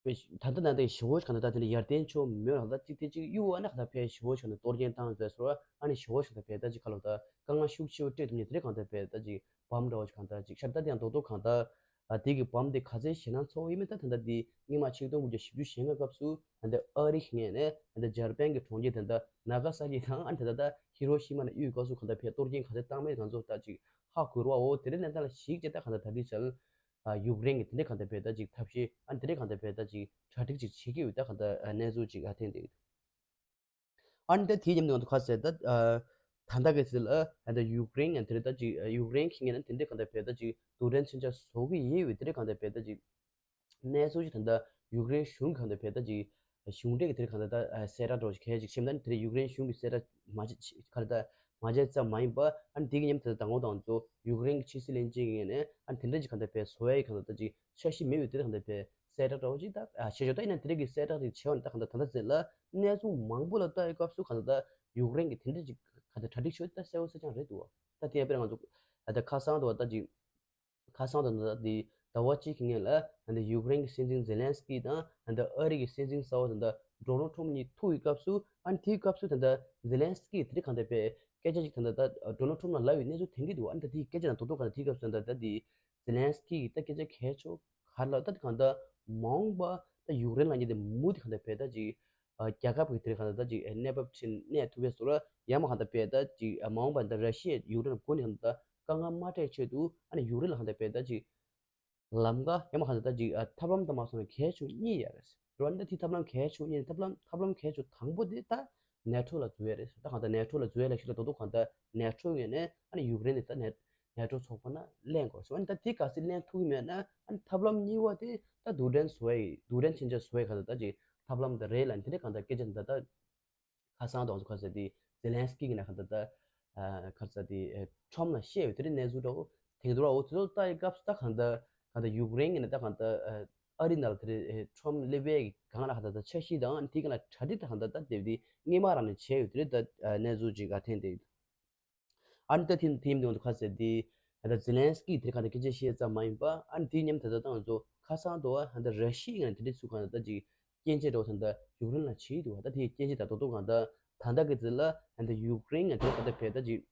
ད་ལྟ་ནང་དེ་ཞི་བོ་ཞིག་གང་ལྟར་ད་དེ་ལ་ཡར་ལྡན་ཕྱོགས་མེད་ལ་ད་ཅིག་དེ་ཅིག་གཡུག་བ་ན་གང་ལྟར་ཕའི་ཞི་བོ་ཞིག་གང་ལྟར་གཏོར་སྐྱོན་བཏང་ཟེར་སོ། ཨ་ནི་ཞི་བོ་ཞིག་གང་ལྟར་ཕའི་ད་ཅིག་ཁ་ལོ་ད་དཀའ་ངལ་ཤུགས་ཆེ་བོ་སྤྲད་ཐུབ་ནས་དེ་རིགས་གང་ལྟར་ཕའི་ད་ཅིག་བམ་འདྲ་བོ་ཞིག་གང་ལྟར་ཅིག་ཤར་ད་དེ་ཡང་རྡོག་རྡོག་གང་ལྟར་ཨ་དེ་གི་བམ་དེ་ག་ཚད་ཞེད་སྣང་ཚ་བོ་ཡིན་མིན་ད་ད་ལྟ་དེ་སྔོན་མ་ཆིག་སྟོང་དགུ་བརྒྱ་བཞི་བཅུ་ཞེ་ལྔ་སྐབས་སུ་ད་ལྟ་ཨ་རི་ཞིག་ནས་ད་ལྟ་འཇར་པན་གྱི་གྲོང་ཁྱེར་ད་ལྟ་ན་ག་ས་ཀི་དང་ཨ་ནི་ད་ལྟ་ད་ཧི་རོ་ཤི་མ་ནས་གཡུག་སྐབས་སུ་གང་ལྟར་ཕའི་གཏོར་སྐྱོན་ག་ཚད་བཏང་མེད་གང་ཚོ་ད་ཅིག་ཧ་གོ་ར་འོ་དེ་རིགས་གནས་སྟངས་ལ་གཞིགས་བྱས་ད་གང་ལྟར་ད་ལྟའི་ཆར། ཡུཀ་རེན་གྱི་དེ་འདྲའི་གང་ལྟར་བས་ད་ཅིག་ཐབས་ཤེས་ཨ་ནི་དེ་འདྲའི་གང་ལྟར་བས་ད་ཅིག་གྲ་སྒྲིག་ཅིག་བྱེད་ཀྱི་ཡོད་ད་གང་ལྟར་གནས་ཚུལ་ཅིག་ཨ་ཐེངས་དེ། ཨ་ནི་ད་དེའི་མཉམ་དུ་ང་ཚོ་ཁ་གསལ་ད་ད་ལྟ་གི་ཚེ་ལ་ཨ་ད་ཡུཀ་རེན་ཡང་དེ་འདྲ་ད་ཅིག་ཡུཀ་རེན་གྱི་ངོས་ནས་དེ་འདྲའི་གང་ལྟར་བས་ད་ཅིག་རྡུལ་ཕྲན་མཚོན་ཆ་བཟོ་གི་ཡོད་པའི་དེ་འདྲའི་གང་ལྟར་བས་ད་ཅིག་གནས་ཚུལ་ཅིག་ད་ལྟ་ཡུཀ་རེན་གཞུང་གི་གང་ལྟར་བས་ད་ཅིག་གཞུང་འབྲེལ་གྱི་དེ་འདྲའི་གང་ལྟར་ད་གསལ་བསྒྲགས་འདྲ་བོ་ཞིག་གལ་ཅིག་བྱས་ན་ད་ནི་དེ་འདྲའི་ཡུཀ་རེན་གཞུང་གི་གསལ་བསྒྲགས་མ་བྱས་ག་རེ་ད། མ་བྱས་ཙམ་མ་ཡིན་པ་ཨ་ནི་དེ་གི་མཉམ་དུ་དང་པོ་དང་གཙོ་ཡུཀ་རེན་གྱི་ཕྱི་སྲིད་བློན་ཆེན་གྱི་ངོས་ནས་ཨ་ནི་དེ་འདྲ་ཅིག་གང་ལྟར་བས་བཟོ་ཡ་ཡི་གང་ལྟར་ད་ཅིག་འཆར་གཞི་མེད་པའི་དེ་གང་ལྟར་བས་གསལ་བསྒྲགས་འདྲ་བོ་ཅིག་ད་ཨ་བྱས་ཆོག་ད་ཡིན་ན་དེ་འདྲ་གི་གསལ་བསྒྲགས་ཅིག་བྱས་པ་ནི་ད་གང་ལྟར་ད་ལྟ་ཚེ་ལ་གནས་ཚུལ་མང་པོ་ལ་ལྟ་བའི་སྐབས་སུ་གང་ལྟར་ད་ཡུཀ་རེན་གྱི་དེ་འདྲ་ཅིག་གང་ལྟར་གྲ་སྒྲིག་ཆོག་ད་གསལ་བོ་གསལ་རྐྱང་རེད་འདུག་ད་དེ་ཡང་དཔེར་ན་ང་ཚོ་ད་ལྟ་ཁ་སང་དུ་བ་ད་ཅིག་ཁ་སང་དང་ད་ལྟ་འདི་ཟླ་བ་གཅིག་གི་སྔོན་ལ་ད་ལྟ་ཡུཀ་རེན་གྱི་སྲིད་འཛིན་ཛེ་ལན་སི་ཀི་དང་ད་ལྟ་ཨ་རི་གི་སྲིད་འཛིན་གསར་པ་ད་ལྟ་ཌོ་ནལ་ཊམ་གཉིས་ཐུག་པའི་སྐབས་སུ་ཨ་ནི་དེའི་སྐབས་སུ་ད་ལྟ་ཛེ་ལན་སི་ཀི་དེ་རིང་གང་ལྟར་བས་སྐད་ཆ་ཅིག་ད་ལྟ་ད་ཌོ་ནལ་ཊམ་ལ་ལབ་པའི་གནས་ཚུལ་ཐོན་གྱི་འདུག་ཨ་ནི་ད་དེའི་སྐད་ཆ་དང་ད་དུང་གང་ལྟར་དེའི་སྐབས་སུ་ད་ལྟ་ད་འདི་ཛེ་ལན་སི་ཀི་གི་ད་སྐད་ཆ་གལ་ཆེ་ག་རེ་ལབ་ད་འདི་གང་ལྟར་མ་འོངས་པ་ད་ཡུཀ་རེན་ལ་ཉེ་དེ་མུ་མཐུད་གང་ལྟར་བས་ད་ཅིག་རྒྱལ་ཁབ་ཀྱི་དེར་གང་ལྟར་ད་ཅིག་གནས་བབ་ཆེན་གནས་ཐུབ་པའི་བཟོ་འདྲ་ཡང་མ་གང་ལྟར་བས་ད་ཅིག་མ་འོངས་པ་ད་ར་ཤི་ཡས་ཡུཀ་རེན་ལ་སྒོ་ནས་གང་ལྟར་དཀའ་ངལ་མ་འཕྲད་ཆེད་དུ་ཨ་ནི་ཡུཀ་རེན་ལ་གང་ལྟར་བས་ད་ཅིག་ལམ་ཁ་ཡང་མ་གང་ལྟར་ད་ཅིག་ཐབས་ལམ་དང་མ་སོང་ན་གལ་ཆེ་གཉིས་ཡོད་རེད། རོ་ཨ་ནི་ད་དེ་ཐབས་ལམ་གལ་ཆེ་གཉིས་ཐབས་ལམ་ཐབས་ལམ་གལ་ཆེ་དང་པོ་དེ་ད་ནེ་ཊོ་ལ་འཛུལ་ཡ་རེད། ད་གང་ལྟར་ནེ་ཊོ་ལ་འཛུལ་ཡ་ལ་ཞིག་ལ་དོ་དོ་གང་ལྟར་ནེ་ཊོ་ངོས་ནས་ཨ་ནི་ཡུཀ་རེན་དེ་ད་ནེ་ནེ་ཊོ་ཚོགས་པ་ན་ལེན་དགོས་སོ། ཨ་ནི་ད་དེ་ག་སྲིད་ལེན་ཐུབ་ཀྱི་མེད་ན་ཨ་ནི་ཐབས་ལམ་གཉིས་པ་དེ་ད་རྡུལ་ཕྲན་བཟོ་ཡ་རྡུལ་ཕྲན་མཚོན་ཆ་བཟོ་ཡ་ག་ད་ད་ཅིག་ཐབས་ལམ་དེ་རེད་ལ་དེ་འདྲ་གང་ལྟར་སྐད་ཆ་འདི་ད་ཁ་སང་དང་ཁ་ས་དེ་ཛེ་ལན་སི་ཀི་གི་ན་གང་ལྟར་ད་ཁ་ས་དེ་ཊམ་ལ་བཤད་ཡོད་དེ་རིང་གནས་ཚུལ་འདྲ་བོ་དེང་དུ་ར་འོ་དེ་ཚོ་ལྟ་ཡི་སྐབས་སུ་ད་གང་ལྟར་གང་ལྟར་ཡུཀ་རེན་གི་ན་ད་གང་ལྟར་ཨ་རི་ནང་ལ་དེ་རིང་ཊམ་སླེབས་པའི་གང་ལ་གང་ལྟར་ད་འཆར་གཞི་དང་དེ་གང་ལ་གྲ་སྒྲིག་ད་གང་ལྟར་ད་དེ་དེ་སྔོན་མ་རང་ནས་བྱས་ཡོད་དེ་རིང་ད་གནས་ཚུལ་ཅིག་ག་ཐེན་དེ། ཨ་ནི་ད་དེ་དེ་མཉམ་དུ་ཁ་ཟེར་དེ་ད་ཛེ་ལན་སི་ཀི་དེ་ག་ད་སྐད་ཆ་བཤད་ཙམ་མ་ཡིན་པ་ཨ་ནི་དེ་མཉམ་ད་ད་ད་ང་ཚོ་ཁ་སང་དུ་ཨ་ད་ར་ཤི་ཡ་ཡང་དེ་འདྲའི་ཚུལ་གང་ད་ད་ཅིག་སྐྱོན་བརྗོད་འགྲོ་ད་ད་ཡུཀ་རེན་ལ་བྱེད་འདུག་ད་དེ་སྐྱོན་བརྗོད་ད་དོ་དོ་གང་ད་ད་ད་གི་ཚེ་ལ་ཨ་ད་ཡུཀ་རེན་ཡང་དེ་ག་ད་བས་ད་ཅིག་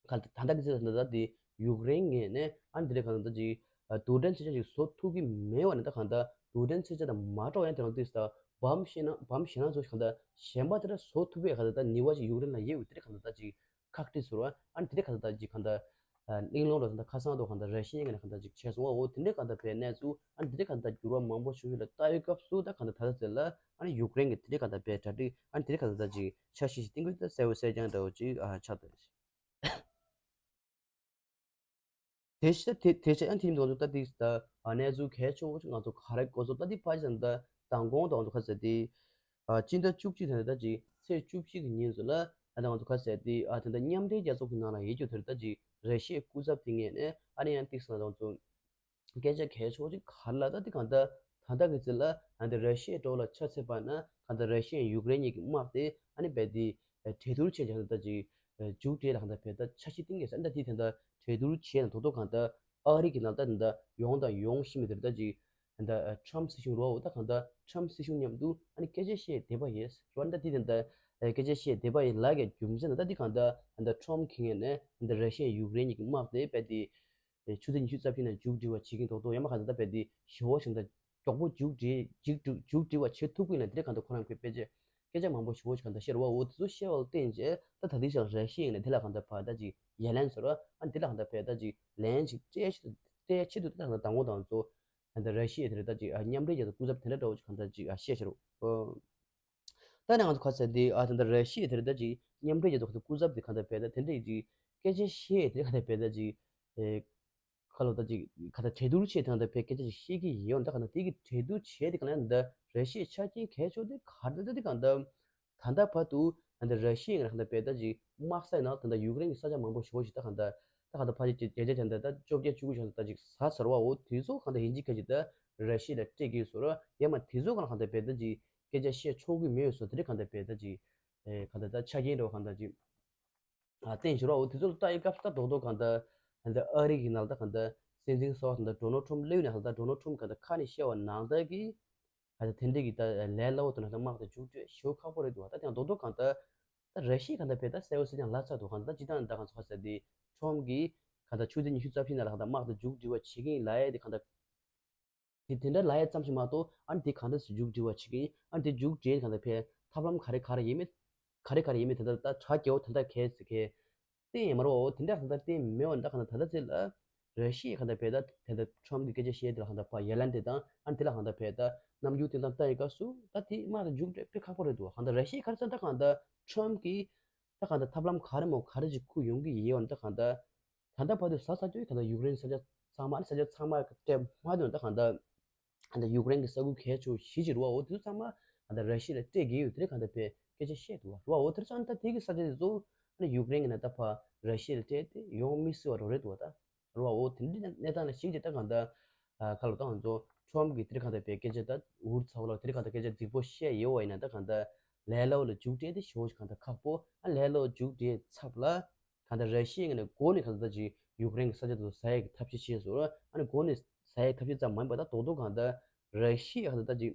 ག་ད་ད་གི་ཚེ་ད་ད་དེ་ཡུཀ་རེན་ངོས་ནས་ཨ་ནི་དེ་འདྲའི་གང་ད་ད་ཅིག་རྡུལ་ཕྲན་མཚོན་ཆ་ཅིག་བཟོ་ཐུབ་ཀྱི་མེད་པ་ནི་ད་གང་ད་རྡུལ་ཕྲན་མཚོན་ཆ་དང་མ་འགྲོ་ཡང་དེ་རང་དུས་ད་བམ་ཤེས་ན་བམ་ཤེས་ན་ཚོ་གང་ད་གཞན་པ་དེ་འདྲ་བཟོ་ཐུབ་པའི་གང་ད་ད་ནུས་པ་ཅིག་ཡུཀ་རེན་ལ་ཡོད་དེ་འདྲ་གང་ད་ད་ཅིག་ཁག་དཀྲི་ཟེར་བ། ཨ་ནི་དེ་འདྲ་ག་ད་ད་ཅིག་ག་ད་གླེང་སློང་རོ་ད་ཁ་སང་དུ་ག་ད་ར་ཤི་ཡ་གི་ནས་ག་ད་ཅིག་བྱས་སོང་བ། འོ་དེ་འདྲ་ག་ད་བས་གནས་ཚུལ་ཨ་ནི་དེ་འདྲ་ག་ད་འགྱུར་བ་མང་པོ་བྱུང་ཡོད་ལ་ལྟ་བའི་སྐབས་སུ་ད་ག་ད་ད་ད་ཟེར་ལ་ཨ་ནི་ཡུཀ་རེན་གི་དེ་འདྲ་ག་ད་བས་གྲ་སྒྲིག་ཨ་ནི་དེ་འདྲ་ག་ད་ད་ཅིག་འཆར་གཞི་ཞིག་བཏིང་དགོས་ད་གསལ་བོ་གསལ་རྐྱང་འདྲ་བོ་ཅིག་ཨ་ཆགས་འདུག་དེ་ཕྱི་དེ་དེ་ཕྱི་ཨ་ནི་དེ་ཡིན་དུས་ང་ཚོ་ད་དེ་ད་གནས་ཚུལ་གལ་ཆེ་བོ་ཅིག་ང་ཚོ་ག་རེ་གོ་སོང་ད་དེ་ཕ་ཅི་ད་ད་མདང་དགོང་དུ་ང་ཚོ་ག་ཟེར་དེ། ཨ་སྤྱི་ཟླ་བཅུ་གཅིག་དང་ད་ཅིག་ཚེས་བཅུ་གཅིག་གི་ཉིན་ཚོ་ལ་ཨ་ད་ང་ཚོ་ག་ཟེར་དེ་ཨ་ད་ད་མཉམ་འབྲེལ་རྒྱལ་ཚོགས་ཀྱི་ནང་ལ་ཡོད་རྒྱུ་དེར་ད་ཅིག་ར་ཤི་ཡའི་སྐུ་ཚབ་དེ་ངོས་ནས་ཨ་ནི་ཡང་ཏིག་སང་ད་ང་ཚོ་སྐད་ཆ་གལ་ཆེ་བོ་ཅིག་ག་རེ་ལབ་ད་དེ་གང་ད་ད་ད་གི་ཚེ་ལ་ཨ་ད་ར་ཤི་ཡའི་འགྲོ་ལ་ཆ་ཚད་པ་ན་གང་ད་ར་ཤི་ཡའི་ཡུཀ་རེན་གཉིས་ཀྱི་དམག་དེ་ཨ་ནི་རྦད་དེ་གྲོས་བསྡུར་བྱས་ཀྱང་ད་ཅིག་མཇུག་སྒྲིལ་ལ་གང་ད་རྦད་ད་འཆར་གཞི་བཏིང་གི་ཟེར་ཨ་ད་དེ་དེ་ད་གྲོས་བསྡུར་བྱས་ན་ད་དོ་གང་ད་ཨ་རི་གི་ནང་ད་དེ་ད་ཡོང་དང་ཡོང་བཞིན་པའི་དེར་ད་ཅིག་ད་ཊམ་སྲིད་གཞུང་རོ་འོ་ད་གང་ད་ཊམ་སྲིད་གཞུང་མཉམ་དུ་ཨ་ནི་སྐད་ཆ་བཤད་བསྡད་པ་ཡིན་རོ་ཨ་ནི་ད་དེ་དེ་ད་སྐད་ཆ་བཤད་བསྡད་པ་ཡིན་ལ་གི་རྒྱུ་མཚན་ད་ད་དེ་གང་ད་ད་ཊམ་གི་ངོས་ནས་ད་ར་ཤི་ཡ་ཡུཀ་རེན་གཉིས་ཀྱི་དམག་དེ་རྦད་དེ་ཆུ་ཚོད་ཉི་ཤུ་རྩ་བཞི་ནང་མཇུག་སྒྲིལ་བ་བྱེད་ཀྱིན་ཐོག་ཐོག་ཡང་མ་གང་ད་ད་རྦད་དེ་ཞི་བོ་ཞིང་ད་མགྱོགས་པོ་མཇུག་སྒྲིལ་མཇུག་སྒྲིལ་མཇུག་སྒྲིལ་བ་བྱེད་ཐུབ་ཀྱི་ཡིན་ལ་དེ་རིང་གང་ད་ཁོ་རང་གི་དཔེ་ཆ་སྐད་ཆ་མང་པོ་ཞིག་འོ་ཞིག་གང་ལྟར་བཤད་རོ་བ། འོ་དེ་ཚོ་བཤད་པ་ལ་བརྟེན་བྱས་ད་ད་ལྟའི་ཆར་ར་ཤི་ཡ་ནས་དེ་ལ་གང་ལྟར་ཕར་ད་ཅིག་ཡ་ལན་ཟེར་རོ་ཨ་དེ་ལ་གང་ལྟར་ཕར་ད་ཅིག་ལན་ཅིག་སྤྲད་ཆེད་དུ་སྤྲད་ཆེད་དུ་ད་གང་ལྟར་དང་པོ་དང་གཙོ་གང་ལྟར་ར་ཤི་ཡ་དེ་རེད་ད་ཅིག་མཉམ་འབྲེལ་རྒྱལ་ཚོགས་སྐུ་ཚབ་དེ་འདྲ་འདྲ་བོ་ཅིག་གང་ལྟར་ཅིག་བཤད་ཤེས་རོ། ད་ནས་ང་ཚོ་ག་ཚོད་དེ་ཨ་དེ་འདྲ་ར་ཤི་ཡ་དེ་རེད་ད་ཅིག་མཉམ་འབྲེལ་རྒྱལ་ཚོགས་སྐུ་ཚབ་དེ་གང་ལྟར་ཕར་ད་དེ་འདྲ་ཅིག་སྐད་ཆ་བཤད་དེ་གང་ལྟར་ཕར་ད་ཅིག་ཁ་ལོ་ད་ཅིག་ག་ད་གྲོས་བསྡུར་བྱས་དང་ད་ཕའི་སྐད་ཆ་ཞིག་བཤད་ཀྱི་ཡོད་ད་ག་ན་དེ་གི་གྲོས་བསྡུར་བྱས་དེ་ག་ན་ད་ར་ཤི་ཡའི་ཆ་རྐྱེན་གལ་ཆེ་དེ་ག་ད་ད་དེ་གང་ད་ད་ད་བར་དུ་ད་ད་ར་ཤི་ཡའི་ང་ད་ཕའི་ད་ཅིག་དམག་ས་ཡིན་ན་ད་ད་ཡུཀ་རེན་གྱི་ས་ཆ་མང་པོ་ཞེ་པོ་ཞིག་ད་ག་ད་ད་ག་ད་ཕ་ཅིག་རྒྱལ་རྒྱལ་ཅན་ད་ད་བཅོ་བརྒྱད་བཅུ་དགུ་ཞིག་ད་ཅིག་ཟ་ཟེར་བ་འོ་དེ་ཚོ་ག་ད་ཡིན་གཅིག་ཁ་ཅིག་ད་ར་ཤི་ཡ་ལ་སྤྲད་ཀྱི་ཡོད་ཟེར་ར་ཡང་མ་དེ་ཚོ་ག་ན་ག་ད་ཕའི་ད་ཅིག་སྐད་ཆ་བཤད་ཆོག་གི་མེད་ཡོད་ཟེར་དེ་རིང་ག་ད་ཕའི་ད་ཅིག་ག་ད་ད་ཆ་རྐྱེན་འགྲོ་ག་ད་ཅིག་ཨ་བསྟན་ཞུ་རོགས། འོ་དེ་ཚོ་ལ་ལྟ་ཡི་སྐབས་སུ་ད་རྡོག་རྡོག་གང་ལྟར་ད་ལྟ་ཨ་རི་གི་ནང་ལ་ད་གང་ལྟར་སྲིད་འཛིན་གསར་པ་ད་ལྟ་ཌོ་ནལ་ཊམ་སླེབས་ནས་གང་ལྟར་ཌོ་ནལ་ཊམ་གང་ལྟར་ཁ་ནས་བཤད་པ་ནང་ལྟར་གྱི་ ག་ད་དེ་འདྲས་ཀྱི་ད་ལས་སླ་བོ་དུ་ན་ད་དམག་དེ་མཇུག་སྒྲིལ་ཞེ་པོ་ཁག་པོ་རེད་འདུག་ད་དེ་ཡང་རྡོག་རྡོག་གང་ད་ད་ར་ཤི་ཡ་གང་ད་བས་ད་གསལ་བོ་གསལ་རྐྱང་ལབ་ཚར་འདུག་གང་ད་སྤྱི་བཏང་ད་གང་ཚོ་ག་ཟེར་དེ་ཁྲོམ་གྱི་གང་ད་ཆུ་ཚོད་ཉི་ཤུ་རྩ་བཞི་ནང་ལ་གང་ད་དམག་དེ་མཇུག་སྒྲིལ་བ་བྱེད་ཀྱི་ཡིན་ལབ་ཡ་དེ་གང་ད། དེ་དེ་འདྲ་ལབ་ཡ་ཙམ་ཞིག་མ་གཏོགས་ཨ་ནི་དེ་གང་འདྲ་སེ་མཇུག་སྒྲིལ་བ་བྱེད་ཀྱི་ཡིན། ཨ་ནི་དེ་མཇུག་སྒྲིལ་གང་ད་ཕའི་ཐབས་ལམ་ག་རེ་ག་རེ་ཡིན་མིན། ག་རེ་ག་རེ་ཡིན་མིན་དེ་འདྲ་ད་གྲ་རྒྱས་པོ་དེ་འདྲ་གལ་སྲིད་གལ་གཏན་ཡིན་མ་རེད་བ། འོ་དེ་འདྲ་གང་ད་གཏན་མེད་བ་འདྲ་གང་ད་ད་ལྟ་ཚེ་ལ་ར་ཤི་ཡ་གང་ད་ཕའི་ད་དེ་འདྲ་ཁྲོམ་གྱི་སྐད་ཆ་བཤད་དེ་ལ་གང་ད་ཕ་ཡ་ལན་དེ་དང་ཨ་ནི་དེ་ལ་གང་ད་ཕའི་ད་རྣམ་འགྱུར་དེ་འདྲ་ལྟ་ཡི་སྐབས་སུ་ད་དེ་མ་ད་མཇུག་སྒྲིལ་དཔེ་ཁག་པོ་རེད་འདུག་གང་ད་ར་ཤི་ཡ་ག་རེ་ཟེར་ད་གང་ད་ཁྲོམ་གྱི་ད་གང་ད་ཐབས་ལམ་ག་རེ་མོ་ག་རེ་ཅིག་ཁུར་ཡོང་གི་ཡིན་བ་འདྲ་གང་ད། ད་ལྟ་བར་དུ་ཟ་ས་ཅོའི་གང་ལྟར་ཡུཀ་རེན་ས་ཆ་ཚང་མ་ས་ཆ་ཚང་མ་སྤྲད་མ་དོན་ད་གང་ལྟར་གང་ལྟར་ཡུཀ་རེན་གྱི་ས་ཁུལ་གལ་ཆེ་བཞི་ཅིག་རུ་བ་འོ་དེ་ཚོ་ཚང་མ་གང་ལྟར་ར་ཤི་ཡ་ལ་སྤྲད་དགོས་ཡོད་དེ་རེད་གང་ལྟར་བས་སྐད་ཆ་བཤད་འདུག་བ་རུ་བ་འོ་དེ་ཚོ་ཨ་ད་དེ་གི་ས་ཆ་དེ་ཚོ་ཨ་ནི་ཡུཀ་རེན་གྱི་ནང་ད་ཕ་ར་ཤི་ཡ་ལ་སྤྲད་དེ་ཡོང་མི་སྲིད་བ་རོ་རེད་འདུག་བ་ད་རུ་བ་འོ་དེ་འདྲའི་གནས་སྟངས་ལ་གཞིགས་ཏེ་ད་གང་ལྟར་ཁ་ལོ་ད་ང་ཚོ་ཁྲོམ་གྱི་དེ་རེད་གང་ལྟར་བས་སྐད་ཆ་ད་འུར་ཚ་བ་ལ་དེ་རེད་གང་ལྟར་སྐད་ཆ་རྫིག་པོ་བཤད་ཡོད་བ་ཡིན་ན་ད་གང་ལྟར་ལས་སླ་བོ་ལ་མཇུག་སྤྲད་དེ་ཞེ་བོ་ཞིག་གང་ལྟར་ཁག་པོ་ཨ་ལས་སླ་བོ་མཇུག་སྤྲད་ཚབ་ལ། གང་ལྟར་ར་ཤི་ཡའི་ངོས་ནས་འགོ་ནས་གང་ལྟར་ཅིག་ཡུཀ་རེན་གྱི་ས་ཆ་དེ་ཚོ་ཟ་ཡས་ཀྱི་ཐབས་ཤེས་བྱས་སོང་། ཨ་ནི་འགོ་ནས་ཟ་ཡས་ཐབས་ཤེས་ཙམ་མ་ཡིན་པར་ད་རྡོག་རྡོག་གང་ལྟར་ར་ཤི་ཡ་གང་ལྟར་ཅིག་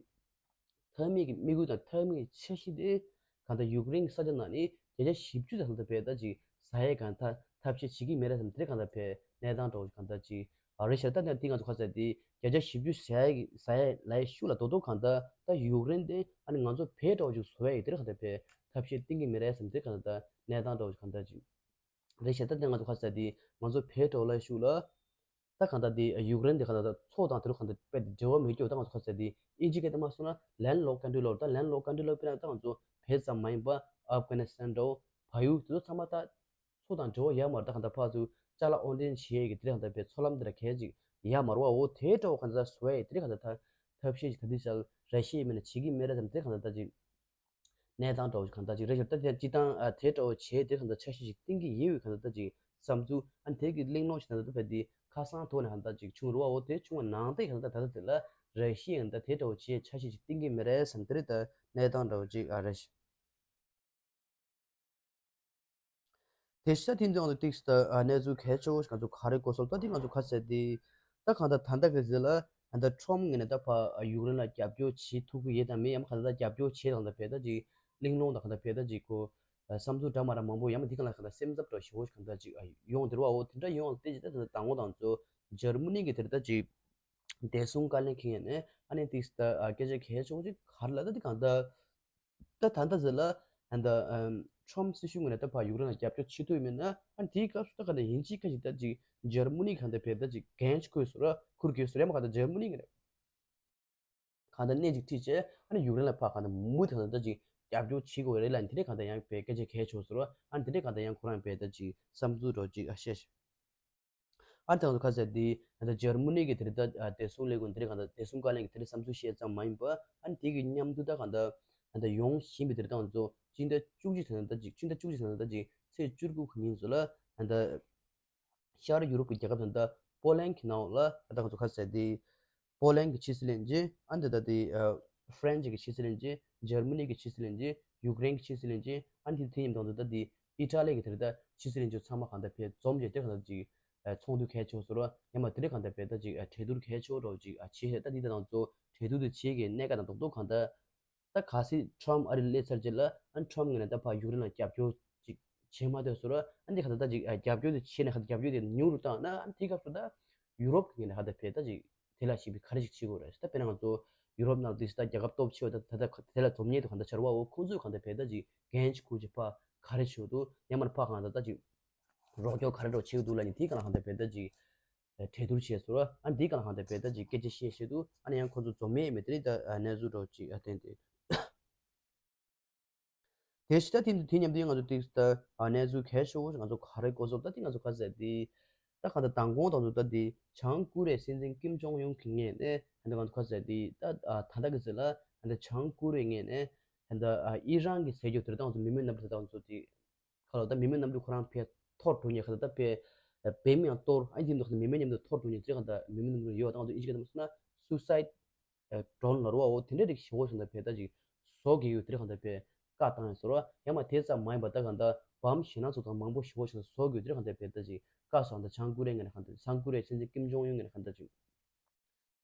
མཐའ་མའི་གི་དམིགས་ཡུལ་དང་མཐའ་མའི་འཆར་གཞི་དེ་གང་ལྟར་ཡུཀ་རེན་གྱི་ས་ཆ་ནང་ནས་བརྒྱ་ཆ་བཞི་བཅུ་ཙམ་གང་ལྟར་བས་ད་ཅིག་ཟ་ཡས་གང་ལྟར་ཐབས་ཤེས་བྱེད་ཀྱི་མེད་རེད་བསམ་དེ་གང་ལྟར་བས་གནས་སྟངས་འདྲ་བོ་གང་ལྟར་ཅིག་ཨ་རེད་ཤག་ད་ནས་དེ་ང་ཚོ་ཁ་ཟས་དེ་བརྒྱ་ཆ་བཞི་བཅུ་ཟ་ཡས་ཟ་ཡས་ལབ་ཡས་ཤུགས་ལ་རྡོག་རྡོག་གང་ལྟར་ད་ཡུཀ་རེན་དེ་ཨ་ནི་ང་ཚོ་བས་འདྲ་བོ་ཅིག་བཟོ་ཡས་ཡོད་དེ་གང་ལྟར་བས་ཐབས་ཤེས་གཏིང་གི་མེད་རེད་བསམ་དེ་གང་ལྟར་གནས་སྟངས་འདྲ་བོ་གང་ལྟར་ཅིག་རེད་ཤག་ད་དེ་ང་ཚོ་ཁ་ཟས་དེ་ང་ཚོ་བས་འགྲོ་ལ་ཤུགས་ལ། ད་གང་ལྟར་དེ་ཡུཀ་རེན་དེ་གང་ལྟར་མཚོ་དང་དེ་ཚོ་གང་ལྟར་དཔེ་འབྲེལ་བ་མེད་རྒྱུ་ད་ང་ཚོ་ཁ་ཟས་དེ་ཨིན་ཇི་སྐད་དུ་མ་སོང་ན་ལེན་ལོག་ཀན་ཊི་ལོག་ད་ལེན་ལོག་ཀན་ཊི་ལོག་དཔེར་ན་ད་ང་ཚོ་བས་ཙམ་མ་ཡིན་པ་ཨབ་གྷ་ནི་སི་ཐན་འདྲ་བོ་བལ་ཡུལ་དེ་ཚོ་ཚང་མ་ད་མཚོ་དང་འབྲེལ་བ་ཡོད་མ་རེད། ད་གང་ལྟར་ཕར་ཚུར་ཅ་ལག་དབོར་འདྲེན་བྱེད་ཡས་ཀྱི་དེ་གང་ལྟར་བས་མཚོ་ལམ་དེ་ལ་གལ་ཅིག་ཡོད་མ་རེད་བ། འོ་དེ་འདྲ་བོ་གང་ལྟར་བཟོ་ཡས་དེ་གང་ལྟར་ད་ཐབས་ཤེས་ཅིག་ད་དེ་ཅག་ར་ཤི་ཡའི་མི་ལ་བྱེད་ཀྱི་མེད་རེད་དམ་དེ་གང་ལྟར་ད་ཅིག་གནས་སྟངས་འདྲ་བོ་ཞིག་གང་ལྟར་ཅིག་རེད་ཤག་ད་དེ་སྤྱི་བཏང་ཨ་དེ་འདྲ་བོ་བྱས་དེ་གང་ལྟར་འཆར་གཞི་ཞིག་བཏིང་གི་ཡོད་པའི་གང་ལྟར་ད་ཅིག་བསམ་ཚུལ་ཨ་དེ་གི་གླེང་སློང་ཞིག་གང་ལྟར་ད་བས་དེ་ཁ་སང་ཐོག་ནས་གང་ལྟར་ཅིག་བྱུང་རུ་བ། འོ་དེ་བྱུང་བ་ནང་བསྟན་གང་ལྟར་ད་ལྟ་དེ་ལ་ར་ཤི་ཡ་གང་ལྟར་དེ་འདྲ་བོ་བྱས་འཆར་གཞི་ཞིག་བཏིང་གི་མེད་རེད་བསམ་དེ་རེད། ད་གནས་སྟངས་འདྲ་བོ་ཅིག་ཨ་རེད་ཤག་དེ་ཤ་དེ་འདྲ་ང་ཚོ་ཏིག་ས་ད་གནས་ཚུལ་གལ་ཆེ་བོ་ཞིག་ང་ཚོ་ག་རེ་གོ་སོང་ད་དེ་ང་ཚོ་ཁ་གསལ་དེ་ད་གང་ལྟར་ད་ལྟ་གི་ཟེར་ལ་ད་ཁྲོམ་ངོས་ནས་ད་ཕ་ཡུཀ་རེན་ལ་རྒྱབ་སྐྱོར་བྱེད་ཐུབ་ཀྱི་ཡོད་དམ་མེད་ཡང་གང་ལྟར་རྒྱབ་སྐྱོར་བྱེད་དང་ད་བས་ད་ཅིག་གླེང་སློང་དང་གང་ལྟར་བས་ད་ཅིག་གོ་བསམ་ཚུལ་འདྲ་མ་འདྲ་མང་པོ་ཡང་མ་དེ་གང་ལ་གང་ལྟར་སེམས་འཚབ་འདྲ་ཞེ་བོ་ཞིག་གང་ལྟར་ཅིག་ཡོང་དེ་རུ་བ། འོ་དེ་འདྲ་ཡོང་ལ་བལྟས་ཅིག་ད་ད་ལྟ་ངོ་དང་ཚོ་འཇར་མ་ནི་གི་དེར་ད་ཅིག་བདེ་སྲུང་བཀའ་བློན་ཁེ་ངོས་ནས་ཨ་ནི་ཏིག་ས་ད་སྐད་ཆ་གལ་ཆེ་བོ་ཅིག་ག་རེ་ལ་ད་དེ་གང་ལྟར། ད་ད་ལྟ་ཟེར་ལ་ཨ་ད་ཁྲོམ་སྲིད་གཞུང་ངོས་ནས་ད་ཕར་ཡུཀ་རེན་ལ་རྒྱབ་སྐྱོར་བྱེད་ཐུབ་ཡོད་མེད་ན་ཨ་དེའི་སྐབས་སུ་ད་ག་ནས་ཡིན་གཅིག་ཁ་ཅིག་ད་ཅིག་འཇར་མ་ནི་གང་ལྟར་བས་ད་ཅིག་འགན་ཅིག་འཁུར་སོང་ར་འཁུར་དགོས་སོང་རེད་མ། གང་ལྟར་འཇར་མ་ནི་ངོས་ནས་གང་ལྟར་སྣེ་ཅིག་ཁྲིད་བྱས་ཨ་ནི་ཡུཀ་རེན་ལ་ཕར་གང་ལྟར་མུ་མཐུད་གང་ལྟར་ད་ཅིག་རྒྱབ་སྐྱོར་བྱེད་དགོས་རེད་ལ་དེ་འདྲས་གང་ལྟར་ཡང་བས་སྐད་ཆ་གལ་ཆེ་བོ་སོང་ར། ཨ་ནི་དེ་འདྲས་གང་ལྟར་ཡང་ཁོ་རང་བས་ད་ཅིག་བསམ་ཚུལ་འདྲ་ཅིག་ཨ་བཤད་ཤག་ཨ་དེ་ང་ཚོ་ཁ་ཟས་དེ་ད་ལྟ་འཇར་མ་ནི་གི་དེ་རིང་ད་བདེ་སྲུང་ལས་ཁུངས་དེ་རིང་གང་ལྟར་བདེ་སྲུང་བཀའ་བློན་གྱི་དེ་རིང་བསམ་ཚུལ་བཤད་ཙམ་མ་ཡིན་པ་ཨ་ནི་དེ་གི་མཉམ་དུ་ད་གང་ལྟར་ད་ལྟ་ཡོང་བཞིན་པའི་དེ་རིང་ད་ང་ཚོ་སྤྱི་ཟླ་བཅུ་གཅིག་དེ་ནང་ད་ཅིག་སྤྱི་ཟླ་བཅུ་གཅིག་དེ་ནང་ད་ཅིག་ཚེས་བཅུ་དགུ་གི་ཉིན་ཚོ་ལ་ད་ལྟ་ཤར་ཡུ་རོབ་ཀྱི་རྒྱལ་ཁབ་ད་ལྟ་པོ་ལན་གྱི་ནང་ལ་ད་ལྟ་ང་ཚོ་ཁ་ཟས་དེ་པོ་ལན་གྱི་ཕྱི་སྲིད་བློན་ཆེན་ཨ་ནི་ད་ལྟ་དེ་ཧྥ་རན་སི་གི་ཕྱི་སྲིད་བློན་ཆེན་འཇར་མ་ནི་གི་ཕྱི་སྲིད་བློན་ཆེན་ཡུཀ་རེན་གྱི་ཕྱི་སྲིད་བློན་ཆེན་ཨ་ནི་དེ་དེ་མཉམ་དུ་ད་ལྟ་དེ། ཨི་ཊ་ལི་གི་དེར་ད་ཕྱི་སྲིད་བློན་ཆེན་ཚང་མ་གང་ལྟར་ཕེབས་འཛོམས་བྱས་དེ་གང་ལྟར་ཅིག་ཚོགས་འདུ་གལ་ཆེ་བོ་བཟོ་ར་ཡང་མ་དེ་རིང་གང་ལྟར་ཕེབས་ད་ཅིག་གྲོས་བསྡུར་གལ་ཆེ་བོ་འདྲ་བོ་ཅིག་བྱས་ཤག་ད་འདི་ད་དང་ཚོ་གྲོས་བསྡུར་དེ་བྱེད་ཀྱི་གནད་འགག་དང་རྡོག་རྡོག་གང་ལྟར་ད་གལ་སྲིད་ཁྲོམ་ཨ་རི་སླེབས་ཚར་རྗེས་ལ་ཨ་ཁྲོམ་ངོས་ནས་ད་ཕར་ཡུཀ་རེན་ལ་རྒྱབ་སྐྱོར་ཅིག་བྱེད་མ་ཐུབ་བཟོ་ར་ཨ་འདི་གང་ལྟར་ད་ཅིག་རྒྱབ་སྐྱོར་དེ་བྱས་ནས་གང་ལྟར་རྒྱབ་སྐྱོར་དེ་ཉུང་རུ་བཏང་ན་ཨ་དེའི་སྐབས་སུ་ད་ཡུ་རོབ་ངོས་ནས་གང་ལྟར་ཕེབས་ད་ཅིག་དེ་ལ་ཞིག་པའི་ག་རེ་ཞིག་བྱེད་དགོས་རེད་ད། དཔེར་ན་ང་ཚོ་ཡུ་རོབ་ནང་དུ་ད་རྒྱལ་ཁབ་སྟོབས་ཆེ་བ་ད་ད་ད་དེ་ལ་འཛོམས་ཉེ་དུ་གང་ལྟར་བྱ་བ་འོ་ཁོང་ཚོས་གང་ལྟར་ཕེབས་ད་ཅིག་འགན་ཅིག་འཁུར་ཅིག་ཕར་ག་རེ་བྱེད་འདུག་ཡང་མར་ཕར་གང་ལྟར་ད་ཅིག་རོགས་སྐྱོར་ག་རེ་འདྲ་བྱེད་འདུག་ལབ་ནས་དེའི་སྒང་ལ་གང་ལྟར་ཕེབས་ད་ཅིག་གྲོས་བསྡུར་བྱས་སོང་ར། ཨ་ནི་དེའི་སྒང་ལ་གང་ལྟར་ཕེབས་ད་ཅིག་སྐད་ཆ་བཤད་བཤད་འདུག་ཨ་ནི་ཡང་ཁོང་ཚོ་འཛོམས་མེད་མེད་དེ་རིང་ད་གནས་ཚུལ་འདྲ་བོ་ཅིག་ཨ་བསྟན་ཏེ། དེ་ཕྱི་ད་དེ་དེ་མཉམ་དུ་ང་ཚོ་ཏིག་ད་གནས་ཚུལ་གལ་ཆེ་བོ་ང་ཚོ་ག་རེ་གོ་སོང་ད་དེ་ང་ཚོ་ག་ཟེར་དེ་ད་གང་ལྟར་མདང་དགོང་དང་ཚོ་ད་དེ་བྱང་ཀོ་རི་ཡའི་སྲིད་འཛིན་ཀིམ་ཇོང་ཡུང་གི་ངོས་ནས་ད་ང་ཚོ་ག་ཟེར་དེ་ད་ད་ལྟ་གི་ཟེར་ལ་ད་བྱང་ཀོ་རི་ཡའི་ངོས་ནས་ད་ཨི་རན་གྱི་ཟེར་རྒྱུ་དེ་ད་ང་ཚོ་མི་མེད་གནམ་གྲུ་ད་ང་ཚོ་དེ་ཁ་ལོ་ད་མི་མེད་གནམ་གྲུ་ཁོ་རང་ཕེ་ཐོར་འགྲོ་ཉེ་ཁ་ད་ད་ཕེ་བེམ་ཡང་གཏོར་ཨ་ཡིན་དུ་ཁ་མི་མེད་མཉམ་དུ་ཐོར་འགྲོ་ཉེ་ཚེ་གང་ལྟར་མི་མེད་གནམ་གྲུ་ཡོད་ད་ང་ཚོ་ཨིན་ཇི་སྐད་དུ་མ་སོང་ན་སུ་སའིད་ཌོན་ལ་རུ་བ་འོ་དེ་འདྲ་རིགས་ཞེ་བོ་ཞིག་ད་ཕེ་ད་ཅིག་བཟོ་གི་ཡོད་དེ་རིགས་གང་ལྟར་ཕེ་བཀའ་བཏང་ཡོད་ཟེར་བ་ཡང་མ་དེ་ཙམ་མ་ཡིན་པ་ད་གང་ལྟར་བམ་ཞེ་ན་ཚོ་དང་མང་པོ་ཞེ་བོ་ཞིག་བཟོ་གི་ཡོད་དེ་རིགས་གང་ལྟར་ཕེ་ད་ཅིག་བཀའ་སོང་ད་བྱང་ཀོ་རི་ཡའི་ངོས་ནས་གང་ལྟར་བྱང་ཀོ་རི་ཡའི་སྲིད་འཛིན་ཀིམ་ཇོང་ཡུང་ངོས་ནས་གང་ལྟར་ཅིག་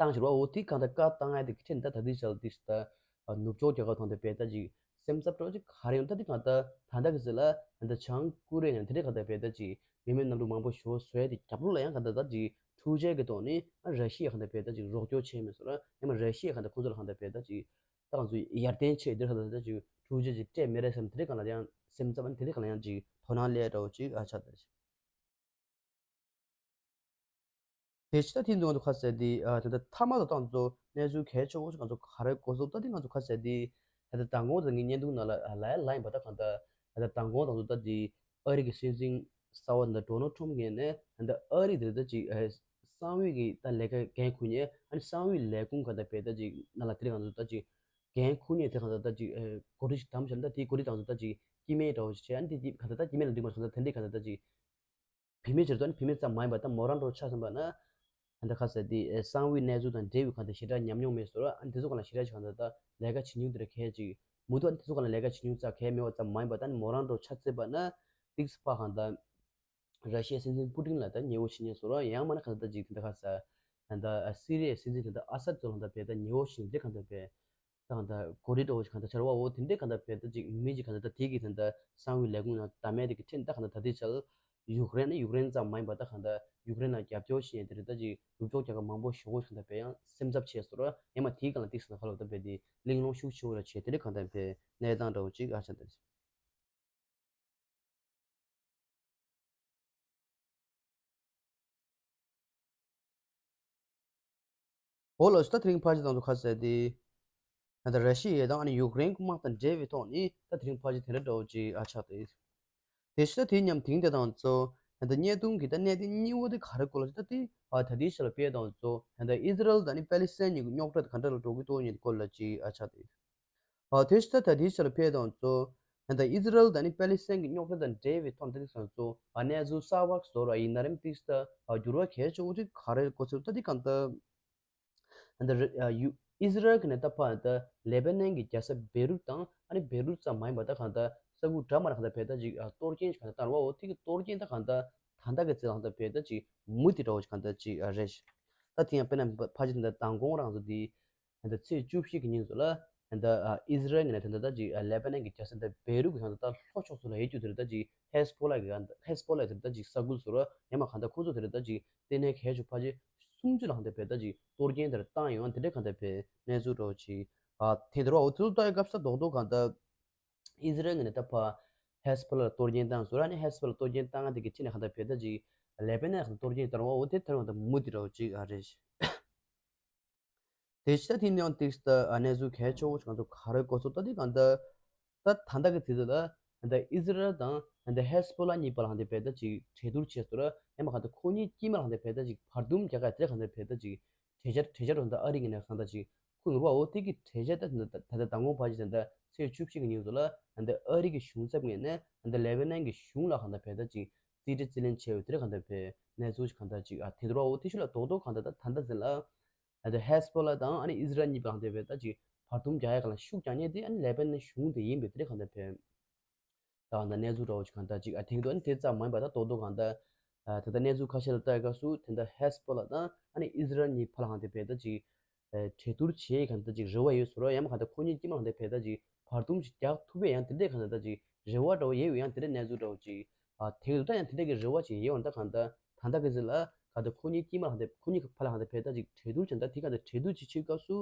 བཏང་ཞིག་རོ། འོ་དེ་གང་ལྟར་བཀའ་བཏང་ཡ་དེ་ཁྲིད་ད་ད་དེ་ཞལ་དེ་ད་ནུབ་ཕྱོགས་རྒྱལ་ཁབ་དང་དེ་བས་ད་ཅིག་སེམས་འཚབ་འགྲོ་ཅིག་ག་རེ་ཡོང་ད་དེ་གང་ལྟར་ད་ད་གི་ཟེར་ལ་ད་ལྟ་བྱང་ཀོ་རི་ཡ་ཡང་དེ་འདྲའི་གང་ལྟར་བས་ད་ཅིག་མི་མེད་གནམ་གྲུ་མང་པོ་ཞོ་བཟོས་ཏེ་རྒྱབ་ལོགས་ལ་ཡང་གང་ལྟར་ད་ཅིག་འཕྲུལ་ཆས་ཀྱི་ཐོག་ནས་ཨ་ར་ཤི་ཡ་གང་ལྟར་བས་ད་ཅིག་རོགས་སྐྱོར་བྱས་མེད་སོང་ར། ཡང་མ་ར་ཤི་ཡ་གང་ལྟར་ཁོང་ཚོ་ལ་གང་ལྟར་བས་ད་ཅིག་ད་ང་ཚོ་ཡར་བརྟན་ཆེ་འདིར་གང་ལྟར་ད་ཅིག་འཕྲུལ་ཆས་ཅིག་སྤྲད་མེད་རེད་བསམ་དེ་འདྲའི་གང་ལ་ཡང་སེམས་འཚབ་ཨ་ནི་དེ་འདྲའི་གང་ལ་ཡང་ཅིག་དོ་སྣང་སླེབས་འདྲ་བོ་ཅིག་ཨ་ཆགས་ད་ཅིག་དེ་ཕྱི་ད་ཐེངས་འདུག་ང་ཚོ་ཁ་གསལ་དེ་ཨ་ད་ལྟ་མཐའ་མ་དུ་ད་ང་ཚོ་གནས་ཚུལ་གལ་ཆེ་བོ་ཞིག་ང་ཚོ་ག་རེ་གོ་སོང་ད་དེ་ང་ཚོ་ཁ་གསལ་དེ་ད་ལྟ་མདང་དགོང་ད་ངའི་བརྙན་ཐུང་ནང་ལ་ལ་ཡ་ལ་ཡིན་པ་ད་གང་ལྟར་ད་ལྟ་མདང་དགོང་ད་ང་ཚོ་ད་དེ་ཨ་རི་གི་སྲིད་འཛིན་གསར་བ་ད་ལྟ་ཌོ་ནལ་ཊམ་ངོས་ནས་ད་ལྟ་ཨ་རི་དེ་ད་ཅིག་ཨ་གསང་བའི་གི་ད་ལས་ཀ་འགན་འཁུར་མཁན་ཨ་ནི་གསང་བའི་ལས་ཁུངས་ག་ད་བས་ད་ཅིག་ནང་ལ་དེ་རིང་ང་ཚོ་ད་ཅིག་འགན་འཁུར་མཁན་དེ་ག་ད་ད་ཅིག་ཨ་གོ་སྒྲིག་ཞིག་དམ་བཞག་ད་དེ་གོ་སྒྲིག་དང་ཚོ་ད་ཅིག་སྐྱེ་དམན་འདྲ་བོ་ཞིག་བྱས་ཨ་ནི་དེ་ག་ད་ད་སྐྱེ་དམན་ལ་འགྲིག་མ་སོང་ད་དེ་འདྲའི་ག་ད་ད་ཅིག་བུད་མེད་ཅིག་ཏུ་ནི་བུད་མེད་ཙམ་མ་ཡིན་པ་དང་མོ་རང་འགྲོ་ཆ་ཟིན་པ་ན། ད་ལྟ་ཁ་ཟེར་དེ་གསང་བའི་གནས་ཚུལ་དང་འབྲེལ་བའི་གང་ལྟར་ཞེ་དྲག་ཉམས་མྱོང་མེད་སོང་ར། ཨ་ནི་དེ་ཚོ་གང་ལ་ཞེ་དྲག་ཅིག་གང་ལྟར་ད་ལས་ཀ་བྱེད་མྱོང་དེ་འདྲ་གལ་ཅིག་མི་འདུག་ཨ་ནི་དེ་ཚོ་གང་ལ་ལས་ཀ་བྱེད་མྱོང་ཙག་གལ་མེད་པ་ཙམ་མ་ཡིན་པ་ད་ནི་མོ་རང་འགྲོ་ཆ་བརྩིས་པ་ན། ཏིག་ཙི་ཕ་གང་ལྟར་ར་ཤི་ཡའི་སྲིད་འཛིན་པུ་ཏིན་ལ་ད་ཉེ་བོ་བྱེད་མཁན་སོང་ར། ཡང་མིན་ན་གང་ལྟར་ད་ཅིག་དེ་འདྲ་ཁ་ཟེར་ད་ལྟ་སི་རི་ཡའི་སྲིད་འཛིན་དེ་འདྲ་ཨ་སད་ཚོ་གང་ལྟར་བས་ད་ཉེ་བོ་བྱེད་མཁན་དེ་གང་ལྟར་བས། ད་གང་ལྟར་གོ་སྒྲིག་འདྲ་བོ་ཞིག་གང་ལྟར་བྱ་ར་བ། འོ་དེ་འདྲའི་གང་ལྟར་བས་ད་ཅིག་མི་ཅིག་གང་ལྟར་ད་དེ་གི་ད་ལྟ་གསང་བའི་ལས་ཁུངས་ནང་བདམས་མེད་དེ་གི་ཁྲིད་ད་གང་ལྟར་ད་དེ་ཆར་ཡུཀ་རེན་ནི་ཡུཀ་རེན་ཙམ་མ་ཡིན་པ་ད་གང་ལྟར་ཡུཀ་རེན་ལ་རྒྱབ་སྐྱོར་བྱེད་མཁན་དེ་རེད། ད་ཅིག་ནུབ་ཕྱོགས་རྒྱལ་ཁབ་མང་པོ་ཞེ་པོ་ཞིག་གང་ལྟར་བས་ཡང་སེམས་འཚབ་བྱས་སོང་ར། ཡང་མ་དེའི་སྒང་ལ་ཏིག་ཙི་ན་ཁ་ལོ་ད་བས་དེ་གླེང་སློང་ཤུགས་ཆེ་བོ་ལ་བྱས་དེ་འདྲའི་གང་ལྟར་བས་གནས་སྟངས་འདྲ་བོ་ཅིག་ཨ་ཆ་ད། འོ་ལགས་སོ། ད་དེ་རིང་ཕལ་ཆེར་དང་དུ་ཁ་གསལ་ཏེ། ད་ལྟ་ར་ཤི་ཡ་དང་ཨ་ནི་ཡུཀ་རེན་དམག་དང་འབྲེལ་བའི་ཐོག་ནས་ད་དེ་རིང་ཕལ་ཆེར་དེ་འདྲ་འདྲ་བོ་ཅིག་ཨ་ཆགས་ཏེ། དེ་ཕྱི་ད་དེ་མཉམ་དེང་དེ་དང་གཙོ་ད་ལྟ་བརྙན་ཐུང་གི་ད་གནད་དོན་གཉིས་པོ་དེ་ག་རེ་སྐོར་ལ་ད་དེ་ཨ་ད་དེའི་ཕྱི་ལ་དཔེ་དང་གཙོ་ད་ལྟ་ཨི་ཟི་རལ་དང་ཨ་ནི་པེ་ལི་སི་ཐན་གཉིས་ཀྱི་རྙོག་དྲ་དེ་ག་འདྲ་ལ་འགྲོ་གི་འདུག་ཉིད་སྐོར་ལ་ཅིག་ཨ་ཆགས་ཏེ། ཨ་དེ་ཕྱི་ད་ད་དེའི་ཕྱི་ལ་དཔེ་དང་གཙོ་ད་ལྟ་ཨི་ཟི་རལ་དང་ཨ་ནི་པེ་ལི་སི་ཐན་གྱི་རྙོག་དྲ་དང་འབྲེལ་བའི་ཐོག་ནས་ད་དེ་དང་གཙོ་ཨ་གནས་ཚུལ་གསར་པ་བཟོ་ར་ཡིན་ན་རིམ་ཏིག་ད་ཨ་འགྱུར་བ་གལ་ཆེ་བོ་ཅིག་ག་རེ་གོ་ཚུལ་ད་དེ་གང་ལྟར། ད་ལྟ་རི་ཨ་ཡུ་ཨི་ཟི་རལ་གྱི་ནས་ད་ཕར་ད་ལེ་པ་ནན་གྱི་རྒྱལ་ས་བེ་རུད་དང་ཨ་ནི་བེ་རུད་ཙམ་མ་ཡིན་པ་ད་གང་ལྟར་ས་ཁུལ་འདྲ་མིན་ན་གང་ལྟར་བས་ད་ཅིག་ཨ་གཏོར་སྐྱོན་ཞིག་གང་ལྟར་བཏང་བ། འོ་དེ་གི་གཏོར་སྐྱོན་ད་གང་ལྟར་ད་ལྟ་གི་ཚེ་ལ་གང་ལྟར་བས་ད་ཅིག་མུ་མཐུད་འདྲ་བོ་ཞིག་གང་ལྟར་ཅིག་ཨ་རེད་ཤག་ད་དེ་ཡང་དཔེར་ན་ཕ་ཕལ་ཆེར་ད་ལྟ་མདང་དགོང་རང་ཚོ་དེ་ད་ལྟ་ཚེས་བཅུ་བཞི་གི་ཉིན་ཚོ་ལ་ད་ལྟ་ཨ་ཨི་ཟི་རལ་གྱི་ནས་ད་ལྟ་ད་ཅིག་ཨ་ལེ་པ་ནན་གྱི་རྒྱལ་ས་ད་བེ་རུད་གི་གང་ལྟར་ད་ལྷོ་ཕྱོགས་སུ་ལ་ཡོད་རྒྱུ་དེ་རེད། ད་ཅིག་ཧེ་ཟ་བྷོ་ལ་གི་གང་ལྟར་ཧེ་ཟ་བྷོ་ལ་དེ་རེད། ད་ཅིག་ས་ཁུལ་སུ་ར་ཡང་མ་གང་ལྟར་ཁོ་ཚོ་དེ་རེད། ད་ཅིག་ལྟེ་གནས་གལ་ཆེ་ཕལ་ཆེར་སུམ་ཅུ་ལ་གང་ལྟར་བས་ད་ཅིག་གཏོར་སྐྱོན་དེར་བཏང་ཡོང་དེ་འདྲའི་གང་ལྟར་བས་གནས་ཚུལ་འདྲ་བོ་ཅིག་ཨ་ཐེངས་དེ་རུ་འོ་ཚུལ་ལྟ་ཡི་སྐབས་ས་རྡོག་རྡོག་གང་ལྟར་ཨི་ཟི་རལ་གྱི་ནས་ད་ཕར་ཧེ་ཟ་བྷོ་ལ་གཏོར་སྐྱོན་བཏང་སོང་ར། ཨ་ནི་ཧེ་ཟ་བྷོ་ལ་གཏོར་སྐྱོན་བཏང་ང་དེ་གི་ཕྱི་ནས་གང་ལྟར་བས་ད་ཅིག་ལེ་པ་ནན་གང་ལྟར་གཏོར་སྐྱོན་བཏང་བ། འོ་དེ་ཐེངས་གང་ལྟར་མུ་མཐུད་འདྲ་བོ་ཅིག་ཨ་རེད་ཤག་དེ་ཕྱི་ད་དེ་ནས་ཡང་ཏིག་ད་གནས་ཚུལ་གལ་ཆེ་བོ་ཞིག་ང་ཚོ་ག་རེ་གོ་ཚུལ་ད་དེ་གང་ལྟར། ད་ད་ལྟ་གི་དུས་ཚོད་ལ་ད་ལྟ་ཨི་ཟི་རལ་དང་ད་ལྟ་ཧེ་ཟ་བྷོ་ལ་གཉིས་བར་ལ་གང་ལྟར་བས་ད་ཅིག་གྲོས་བསྡུར་བྱས་སོང་ར། ཡང་མ་གང་ལྟར་ཁོ་གཉིས་དཀྱིལ་མ་ལ་གང་ལྟར་བས་ད་ཅིག་བར་འདུམ་རྒྱག་ག་དེ་གང་ལྟར་བས་ད་ཅིག་གྲོས་འཆར་གྲོས་འཆར་འོ་ད་ཨ་རི་གི་ནས་གང་ལྟར་ཅིག་ཁུངས་རུ་བ། འོ་དེ་གི་གྲོས་འཆར་ད་ད་ད་ད་མདང་དགོང་ཕལ་ཆེར་ད་ད་ཚེས་བཅུ་བཞི་གི་ཉིན་ཚོ་ལ་ད་ལྟ་ཨ་རི་གི་གཞུང་ཚབ་ངོས་ནས་ད་ལྟ་ལེ་པ་ནན་གྱི་གཞུང་ལ་གང་ལྟར་བས་ད་ཅིག་རྩིས་སྤྲོད་རྩིས་ལེན་བྱས་ཡོད་དེ་གང་ལྟར་བས་གནས་ཚུལ་ཞིག་གང་ལྟར་ཅིག་ཨ་ཐེངས་དེ་རུ་བ། འོ་དེ་ཤུལ་ལ་རྡོག་རྡོག་གང་ལྟར་ད་ད་ལྟ་ཟིན་ལ། ད་ལྟ་ཧེ་ཟ་བྷོ་ལ་དང་ཨ་ནི་ཨི་ཟི་རལ་གཉིས་བར་ལ་དེ་བས་ད་ཅིག་བར་འདུམ་རྒྱག་ཡ་གང་ལ་ཤུགས་རྒྱག་མཁན་དེ་ཨ་ནི་ལེ་པ་ནན་གཞུང་དེ་ཡིན་པའི་དེ་གང་ལྟར་བས། ད་གང་ལྟར་གནས་ཚུལ་འདྲ་བོ་ཞིག་གང་ལྟར་ཅིག་ཨ་ཐེངས་དུ་ཨ་ནི་དེ་ཙམ་མ་ཡིན་པ་ད་རྡོག་རྡོག་གང་ལྟར་ཨ་ད་ལྟ་གནས་ཚུལ་ཁ་ཤས་ལ་ལྟ་ཡ་སྐབས་སུ་ད་ལྟ་ཧེ་ཟ་བྷོ་ལ་དང་ཨ་ནི་ཨི་ཟི་རལ་གཉིས་བར་ལ་གང་ལྟར་བས་ད་ཅིག་ཨ་གྲོས་བསྡུར་བྱེད་ཡ་གང་ལྟར་ཅིག་རེ་བ་ཡོད་ཟེར་རོ། ཡང་མ་གང་ལྟར་ཁོ་གཉིས་དཀྱིལ་མ་ལ་གང་ལྟར་བས་ད་ཅིག་བར་འདུམ་ཞིག་རྒྱག་ཐུབ་པའི་ཡང་དེ་འདྲའི་གང་ལྟར་ད་ཅིག་རེ་བ་འདྲ་བོ་ཡོད་པའི་ཡང་དེ་འདྲའི་གནས་ཚུལ་འདྲ་བོ་ཅིག་ཨ་དེ་གི་ད་ཡང་དེ་འདྲ་གི་རེ་བ་ཅིག་ཡོད་འོང་། ད་གང་ལྟར་ད་ལྟ་གི་ཟིན་ལ་གང་ལྟར་ཁོ་གཉིས་དཀྱིལ་མ་ལ་གང་ལྟར་ཁོ་གཉིས་ཀྱི་བར་ལ་གང་ལྟར་བས་ད་ཅིག་གྲོས་བསྡུར་བྱས། ད་དེ་གང་ལྟར་གྲོས་བསྡུར་བྱེད་ཕྱོགས་སྐབས་སུ་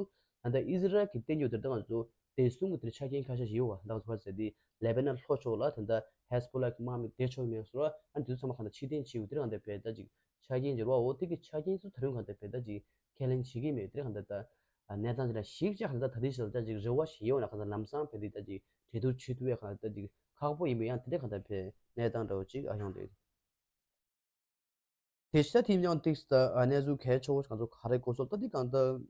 ད་ལྟ་ཨི་ཟི་རལ་གྱི་བསྟན་རྒྱུ་དེ་ད་ང་ཚོ་བདེ་སྲུང་གི་དེར་ཆ་རྐྱེན་ཁ་ཤས་ཤིག་ཡོད་པ། ད་ང་ཚོ་ག་ཟེར་དེ་ལེ་པ་ནན་ལྷོ་ཕྱོགས་ལ་ད་ལྟ་ཧེ་ཟ་བྷོ་ལ་གི་དམག་མི་བདེ་ཕྱོགས་མེད་སོང་ར། ཨ་ནི་དེ་ཚོ་ཚང་མ་གང་ལྟར་ཕྱིར་འཐེན་བྱེད་དགོས། དེ་གང་ལྟར་བས་ད་ཅིག་ཆ་རྐྱེན་འགྱུར་བ། འོ་དེ་གི་ཆ་རྐྱེན་ཚོ་ད་རུང་གང་ལྟར་བས་ད་ཅིག་ཁས་ལེན་བྱེད་ཀྱི་མེད། དེ་གང་ལྟར་ད་གནས་སྟངས་དེ་འདྲ་ཞིག་ཅིག་གང་ལྟར་ད་དེ་ཞིག་ལ་ད་ཅིག་རེ་བ་ཞིག་ཡོད་ན་གང་ལྟར་ལམ་སང་བས་དེ་ད་ཅིག་གྲོས་བསྡུར་བྱེད་ཐུབ་པའི་གང་ལྟར་ད་ཅིག་ཁག་པོ་ཡིན་པའི་ཡང་དེ་འདྲ་གང་ལྟར་བས་གནས་སྟངས་འདྲ་བོ་ཅིག་ཨ་ཡོང་འདུག་དེ་ཕྱི་ད་ཐེངས་ཡང་ཏིག་ད་ཨ་གནས་ཚུལ་གལ་ཆེ་བོ་ང་ཚོ་ག་རེ་གོ་སོང་ད་དེ་གང་ལྟར།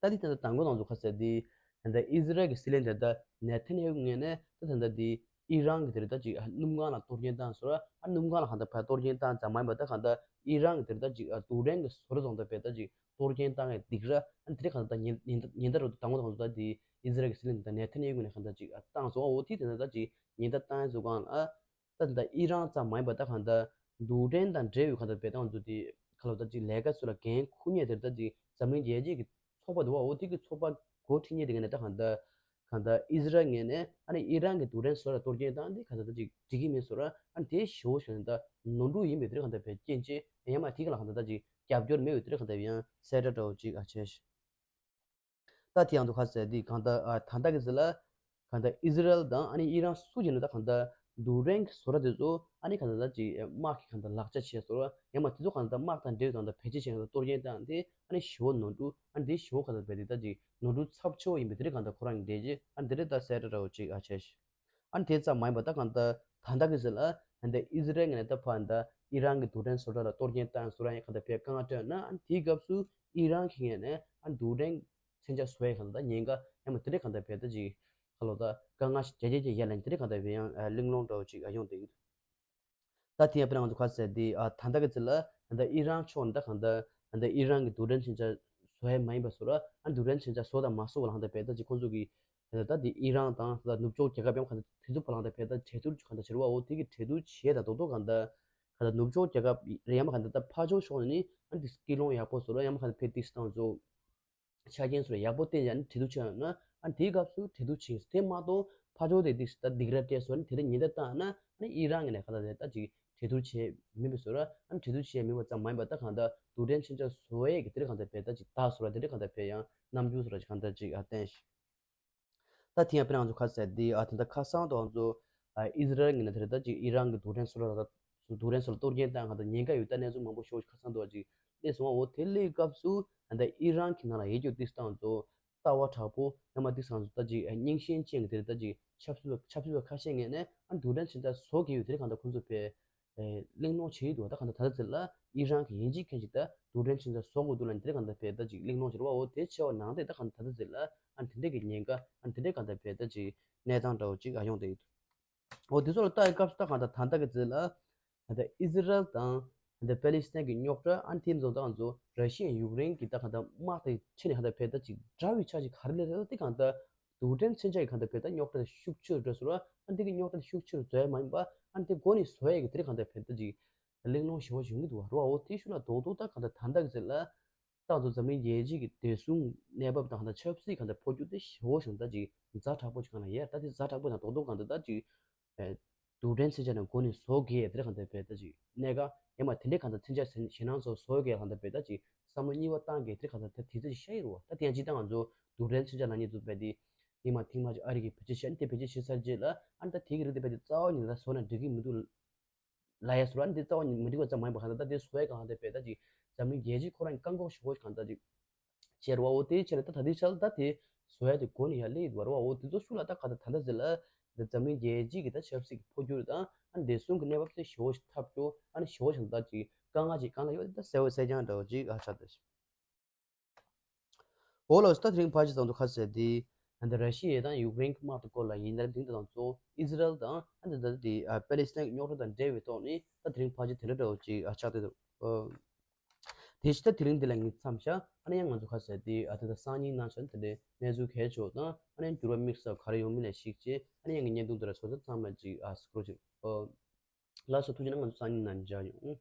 ད་དེ་ད་ལྟ་མདང་དགོང་ང་ཚོ་ག་ཟེར་དེ་ད་ལྟ་ཨི་ཟི་རལ་གྱི་སྲིད་བློན་དེ་ད་ནེ་ཐན་ཡ་ཧུ་ངོས་ནས་ད་ད་ལྟ་དེ་ཨི་རན་གྱི་དེ་རེད། ད་ཅིག་ཨ་སྣུམ་ཁང་ལ་གཏོར་སྐྱོན་བཏང་སོང་ར། ཨ་སྣུམ་ཁང་ལ་གང་ལྟར་ཕར་གཏོར་སྐྱོན་བཏང་ཙམ་མ་ཡིན་པ་ད་གང་ལྟར་ཨི་རན་གྱི་དེ་རེད། ད་ཅིག་ཨ་རྡུལ་ཕྲན་གྱི་བཟོ་གྲྭ་ཚོ་ད་བས་ད་ཅིག་གཏོར་སྐྱོན་བཏང་ཡ་སྡིགས་ར། ཨ་དེ་རེད། གང་ལྟར་ད་ཉེན་ཉེན་ཉེན་བརྡ་རུ་ད་མདང་དགོང་ང་ཚོ་ད་དེ་ཨི་ཟི་རལ་གྱི་སྲིད་བློན་དེ་ད་ནེ་ཐན་ཡ་ཧུ་ངོས་ནས་གང་ལྟར་ཅིག་ཨ་བཏང་སོང་། འོ་དེ་དེ་ད་ད་ཅིག་ཉེན་བརྡ་བཏང་ཡ་ཚོ་གང་ལ་ཨ། ད་ད་ཨི་རན་ཙམ་མ་ཡིན་པ་ད་གང་ལྟར་རྡུལ་ཕྲན་དང་འབྲེལ་བའི་གང་ལྟར་བས་ད་ང་ཚོ་དེ་ ག་ལ་ད་ཅིག་ལས་ཀ་ཚོ་ལ་འགན་འཁུར་མཁན་དེར་ད་ཅིག་འཛམ་གླིང་རྒྱལ་སྤྱི་གི་ཚོགས་པ་འདུག་བ། འོ་དེ་གི་ཚོགས་པ་འགོ་ཁྲིད་མཁན་དེ་ངས་ནས་ད་གང་ལྟར་གང་ལྟར་ཨི་ཟི་རལ་ངོས་ནས་ཨ་ནི་ཨི་རན་གྱི་རྡུལ་ཕྲན་བཟོ་གྲྭ་གཏོར་སྐྱོན་བཏང་དེ་གང་ལྟར་ད་ཅིག་འགྲིག་གི་མེད་བཟོ་འདྲ། ཨ་ནི་དེ་ཞེ་པོ་ཞིག་ད་ནོར་འཁྲུལ་ཡིན་པའི་དེར་གང་ལྟར་བས་རྐྱེན་བྱས་ཡང་མ་དེ་ག་ལ་གང་ལྟར་ད་ཅིག་རྒྱབ་སྐྱོར་མེད་པའི་དེར་གང་ལྟར་ཡང་གསལ་བསྒྲགས་འདྲ་བོ་ཅིག་ཨ་བྱས་ཤག་ད་དེ་ཡང་དུ་ཁ་གསལ་དེ་གང་ལྟར་ཨ་ད་ལྟ་གི་ཟེར་ལ། གང་ལྟར་ཨི་ཟི་རལ་དང་ཨ་ནི་ཨི་རན་སུ་གཅིག་ནས་ད་གང་ལྟར་རྡུལ་ཕྲན་གྱི་བཟོ་གྲྭ་དེ་ཚོ་ཨ་ནི་གང་ལྟར་ད་ཅིག་དམག་གི་གང་ལྟར་ལག་ཆ་བྱས་བཟོ་འདྲ། ཡང་མ་དེ་ཚོ་གང་ལྟར་དམག་དང་འབྲེལ་བའི་གང་ལྟར་བེད་སྤྱོད་བྱས་གང་ལྟར་གཏོར་སྐྱོན་བཏང་སྟེ་ཨ་ནི་ཞེ་པོ་ནོར་འཁྲུལ། ཨ་ནི་དེ་ཞེ་པོ་གང་ལྟར་བས་དེ་ད་ཅིག་ནོར་འཁྲུལ་ཚབས་ཆེ་བོ་ཡིན་པའི་དེ་རིགས་གང་ལྟར་ཁོ་རང་གིས་འགྲེལ་བྱས། ཨ་ནི་དེ་རིགས་ད་གསལ་བསྒྲགས་འདྲ་བོ་ཅིག་ཨ་བྱས་ཤག་ཨ་ནི་དེ་ཙམ་མ་ཡིན་པ་ད་གང་ལྟར་ད་ལྟ་གི་ཟེར་ལ། ཨ་ནི་ཨི་ཟི་རལ་ངོས་ནས་ད་ཕར་ད་ཨི་རན་གྱི་རྡུལ་ཕྲན་བཟོ་གྲྭ་ལ་གཏོར་སྐྱོན་བཏང་བཟོ་འདྲ་ཡང་གང་ལྟར་བས་དཀའ་ངལ་སྤྲད་ན། ཨ་ནི་དེའི་སྐབས་སུ་ཨི་རན་གྱི་ངོས་ནས་ཨ་ནི་རྡུལ་ཕྲན་མཚོན་ཆ་བཟོ་ཡས་གང་ལྟར་ཉེན་ཁ་ཡང་མ་དེ་འདྲས་གང་ལྟར་བས་ད་ཅིག་ཁ་ལོ་ད་དཀའ་ངལ་ཞིག་རྒྱ་ཆེ་ཆེ་ཡར་ལངས་དེ་འདྲས་གང་ལྟར་བས་ཡང་གླེང་སློང་འདྲ་བོ་ཅིག་ཡོང་བསྡད་ཡོད། ད་དེ་ཡང་དཔེར་ན་ང་ཚོ་ཁ་གསལ་དེ་ཨ་ད་ལྟ་གི་ཚེ་ལ་ད་ཨི་རན་ཕྱོགས་ནས་ད་གང་ལྟར་ད་ཨི་རན་གྱི་རྡུལ་ཕྲན་མཚོན་ཆ་བཟོ་ཡས་མ་ཡིན་པ་བཟོ་འདྲ། ཨ་རྡུལ་ཕྲན་མཚོན་ཆ་བཟོ་དང་མ་བཟོ་བ་ལ་གང་ལྟར་བས་ད་ཅིག་ཁོང་ཚོ་གི་ད་དེ་ཨི་རན་དང་ད་ནུབ་ཕྱོགས་རྒྱལ་ཁབ་ཡང་གང་ལྟར་དེ་ཚོ་བར་ལ་གང་ལྟར་བས་ད་འབྲེལ་མཐུད་གང་ལྟར་བྱེད་རོགས། འོ་དེ་གི་འབྲེལ་མཐུད་བྱས་ད་རྡོག་རྡོག་གང་ལྟར་གང་ལྟར་ནུབ་ཕྱོགས་རྒྱལ་ཁབ་རེད་ཡང་མ་གང་ལྟར་ད་ཕར་ཕྱོགས་ཕྱོགས་ནས་ཨ་དེ་སྐུལ་སློང་ཡག་པོ་བཟོ་འདྲ། ཡང་མ་གང་ལྟར་བས་དེ་སྟངས་ཚོ་ཆ་རྐྱེན་ཚོ་ཡག་པོ་བསྟན་ཡང་འབྲེལ་མཐུད་བྱས་ཡོད་ན། ཨ་དེའི་སྐབས་སུ་འབྲེལ་མཐུད་བྱས། དེ་མ་གཏོགས་ཕར་ཕྱོགས་དེ་དེ་ད་སྡིགས་ར་སྤྲད་སོང་ནི་དེ་ལ་ཉེན་བརྡ་བཏང་ན། ཨ་ནི་ཨི་རན་གྱི་ནས་གང་ལྟར་ད་ཅིག་འབྲེལ་མཐུད་བྱས་མིན་པའི་བཟོ་འདྲ། ཨ་འབྲེལ་མཐུད་བྱས་མིན་པ་ཙམ་མ་ཡིན་པ་ད་གང་ལྟར་རྡུལ་ཕྲན་མཚོན་ཆ་བཟོ་ཡས་ཀྱི་དེ་འདྲ་གང་ལྟར་བས་ད་ཅིག་ད་བཟོ་འདྲ་དེ་འདྲ་གང་ལྟར་བས་ཡང་རྣམ་འགྱུར་བཟོ་འདྲ་ཅིག་གང་ལྟར་ཅིག་ཨ་བསྟན་ཤག་ད་དེ་ཡང་དཔེར་ན་ང་ཚོ་ཁ་གསལ་དེ་ཨ་དེ་འདྲ་ཁ་སང་དུ་ང་ཚོ་ཨ་ཨི་ཟི་རལ་གྱི་ནས་དེ་འདྲ་ད་ཅིག་ཨི་རན་གྱི་རྡུལ་ཕྲན་བཟོ་འདྲ་ད་རྡུལ་ཕྲན་སོགས་ལ་གཏོར་སྐྱོན་བཏང་གང་ལྟར་ཉེན་ཁ་ཡོད་ད་གནས་ཚུལ་མང་པོ་ཤོད་ཁ་སང་དུ་ཅིག་སླེབས་སོང་བ། འོ་དེ་སླེབས་སྐབས་སུ་ཨ་ད་ཨི་རན་གྱི་ནང་ལ་ཡོད་རྒྱུ་དེ་སྟངས་ཚོ་ལྟ་བ་དྲག་པོ་ཡང་མ་དེ་སང་ཚོ་ད་ཅིག་རྙིང་ཞེན་ཅན་གྱི་དེ་ད་ཅིག་ཆབ་སྲིད་པ་ཆབ་སྲིད་པ་ཁ་ཤས་ངོས་ནས་ཨ་རྡུལ་ཕྲན་ཕྱིན་ད་བཟོ་གི་ཡོད་དེ་གང་ལྟར་ཁོང་ཚོ་བས་གླེང་སློང་བྱེད་ཀྱི་འདུག་ད་གང་ལྟར་ད་ལྟ་ཚེ་ལ་ཨི་རན་གྱི་ཡིན་གཅིག་མིན་གཅིག་ད་རྡུལ་ཕྲན་ཕྱིན་ད་བཟོ་དགོས་འདུག་ལ་དེ་གང་ལྟར་བས་ད་ཅིག་གླེང་སློང་བྱེད་རོགས། འོ་དེ་ཆེ་བ་ནང་དེ་ད་གང་ལྟར་ད་ལྟ་ཚེ་ལ་ཨ་དེ་འདྲས་ཀྱི་ཉེན་ཁ་ཨ་དེ་འདྲས་གང་ལྟར་བས་ད་ཅིག་གནས་སྟངས་འདྲ་བོ་ཅིག་ཨ་ཡོང་བསྡད་ཡོད། འོ་དེ་ཚོ་ལ་ལྟ་ཡི་སྐབས་སུ་ད་གང་ལྟར་ད་ལྟ་གི་ཚེ་ལ་ད་ལྟ་ཨི་ཟི་རལ་དང་ད་ལྟ་པེ་ལི་སི་ཐན་གྱི་རྙོག་དྲ། ཨ་ནི་དེ་ཚོ་ད་ང་ཚོ་ར་ཤི་ཡ་ཡུཀ་རེན་གྱི་ད་གང་ལྟར་དམག་དེ་ཕྱི་ནས་གང་ལྟར་བས་ད་ཅིག་དགྲ་བའི་ཆ་ཅིག་ག་རེ་ལས་རེད་དེ་གང་ལྟར་རྡུལ་ཕྲན་མཚོན་ཆ་ཡི་གང་ལྟར་བས་ད་རྙོག་དྲ་དེ་ཤུགས་ཆེ་རུ་འགྲོ་སོང་ར། ཨ་ནི་དེ་གི་རྙོག་དྲ་དེ་ཤུགས་ཆེ་རུ་བཟོ་ཡ་མ་ཡིན་པ་ཨ་ནི་དེ་འགོ་ནས་བཟོ་ཡ་གི་དེ་རེད་གང་ལྟར་བས་ད་ཅིག་གླེང་སློང་ཞེ་པོ་བྱུང་གི་འདུག་བ་རོ། འོ་དེ་ཤུགས་ལ་རྡོག་རྡོག་ད་གང་ལྟར་ད་ལྟ་གི་ཚེ་ལ། ཏང་ཙུའུ་འཛམ་གླིང་རྒྱལ་སྤྱི་གི་བདེ་སྲུང་གནས་བབ་དང་ད་ཆབ་སྲིད་གང་ལྟར་འཕོ་འགྱུར་དེ་ཞེ་པོ་ཞིག་ད་ཅིག་ཛ་དྲག་པོ་ཞིག་གང་ལ་ཡོད། ད་དེ་ཛ་དྲག་པོ་དང་རྡོག་རྡོག་གང་ལྟར་ད་ཅིག་རྡུལ་ཕྲན་མཚོན་ཆ་ནས་འགོ་ནས་བཟོ་དགོས་དེ་གང་ལྟར་བས་ད་ཅིག་གནད་འགག་ཡང་མ་དེ་འདྲའི་གང་ལྟར་མཚོན་ཆ་ཞེད་སྣང་ཚོ་བཟོ་དགོས་གང་ལྟར་བས་ད་ཅིག་བསམ་བློ་གཉིས་པ་བཏང་དགོས་དེ་གང་ལྟར་ད་དེ་ཚོ་ཤ་ཡི་རུ་བ། ད་དེ་ཡང་ཅི་ད་ང་ཚོ་རྡུལ་ཕྲན་མཚོན་ཆ་ལ་ཉེ་དུ་བས་དེ་ཡིན་མ་ཐིང་མ་ཅིག་ཨ་རི་གི་བེད་སྤྱོད་བྱས་ནས་དེ་བེད་སྤྱོད་བྱས་ཚར་རྗེས་ལ་ཨ་ནི་ད་དེ་གི་རིགས་དེ་བས་དེ་རྩ་བ་ཉིད་ལ་བཟོ་ན་འགྲིག་གི་མི་འདུག་ལ་ཡ་སོ་ར་འདི་རྩ་བ་ཉིད་མི་འགྲིག་པ་ཙམ་མ་ཡིན་པ་གང་ལྟར་ད་དེ་བཟོ་ཡ་གང་ལྟར་བས་ད་ཅིག་འཛམ་གླིང་རྒྱལ་སྤྱིའི་ཁོ་རང་གི་བཀག་འགོག་ཞུ་སྒོ་གང་ལྟར་ཅིག་བྱས་ར་བ། འོ་དེའི་ཆེད་ལ་ད་ད་ལྟའི་ཆར་ད་དེ་བཟོ་ཡ་དེ་འགོ་ནས་ཡར་སླེབས་ཡོད་པ་ར་བ། འོ་དེ་ཚོ་ཤུགས་ལ་ད་ག་ད་ད་ལྟ་ཟེར་ལ་འཛམ་གླིང་རྒྱལ་སྤྱིའི་གི་ད་ཆབ་སྲིད་ཀྱི་འཕོ་འགྱུར་དང་ཨ་བདེ་སྲུང་གི་གནས་བབ་དེ་ཞེ་པོ་ཞིག་ཐབས་སྐྱོ་ཨ་ནི་ཞེ་པོ་ཞིག་ད་ཅིག་དཀའ་ངལ་ཅིག་གང་ལ་ཡོད་ད་གསལ་བོ་གསལ་རྐྱང་འདྲ་བོ་ཅིག་ཨ་ཆགས་ད། འོ་ལགས་སོ། ད་དེ་རིང་ཕལ་ཆེར་ཙམ་དུ་ཁ་གསལ་ཏེ། ཨ་འདི་ར་ཤི་ཡ་དང་ཡུཀ་རེན་གྱི་དམག་དང་སྐོར་ལ་ཡིན་ན་དེང་དང་གཙོ་བོ་ཨི་ཟི་རལ་དང་ཨ་འདི་ད་དེ་ཨ་པེ་ལི་སི་ཐན་གྱི་རྙོག་དྲ་དང་འབྲེལ་བའི་ཐོག་ནས་ད་དེ་རིང་ཕལ་ཆེར་དེ་འདྲ་འདྲ་བོ་ཅིག་ཨ་ཆགས་ཏེ་འདུག་ཨ་དེ་བཞིན་ད་དེ་རིང་འདི་ལ་ངས་མཚམས་བཞག་ཨ་ནི་ཡང་ང་ཚོ་ཁ་གསལ་ཏེ་ཨ་ད་ད་སང་ཉིན་གནངས་ཚེ་དེ་འདྲའི་གནས་ཚུལ་གལ་ཆེ་བ་དང་ཨ་ནི་ཡང་འགྱུར་བ་དམིགས་བསལ་ག་རེ་ཡོང་མིན་ལ་གཞིགས་བྱས་ཨ་ནི་ཡང་ངའི་བརྙན་ཐུང་འདི་ལ་ཚོགས་ཚང་མ་ཅིག་ཨ་སྐུར་ཅིག་ཨ་ལགས་སོ། ཐུགས་རྗེ་གནང་། ང་ཚོ་སང་ཉིན་ནང་མཇལ་ཡོང་།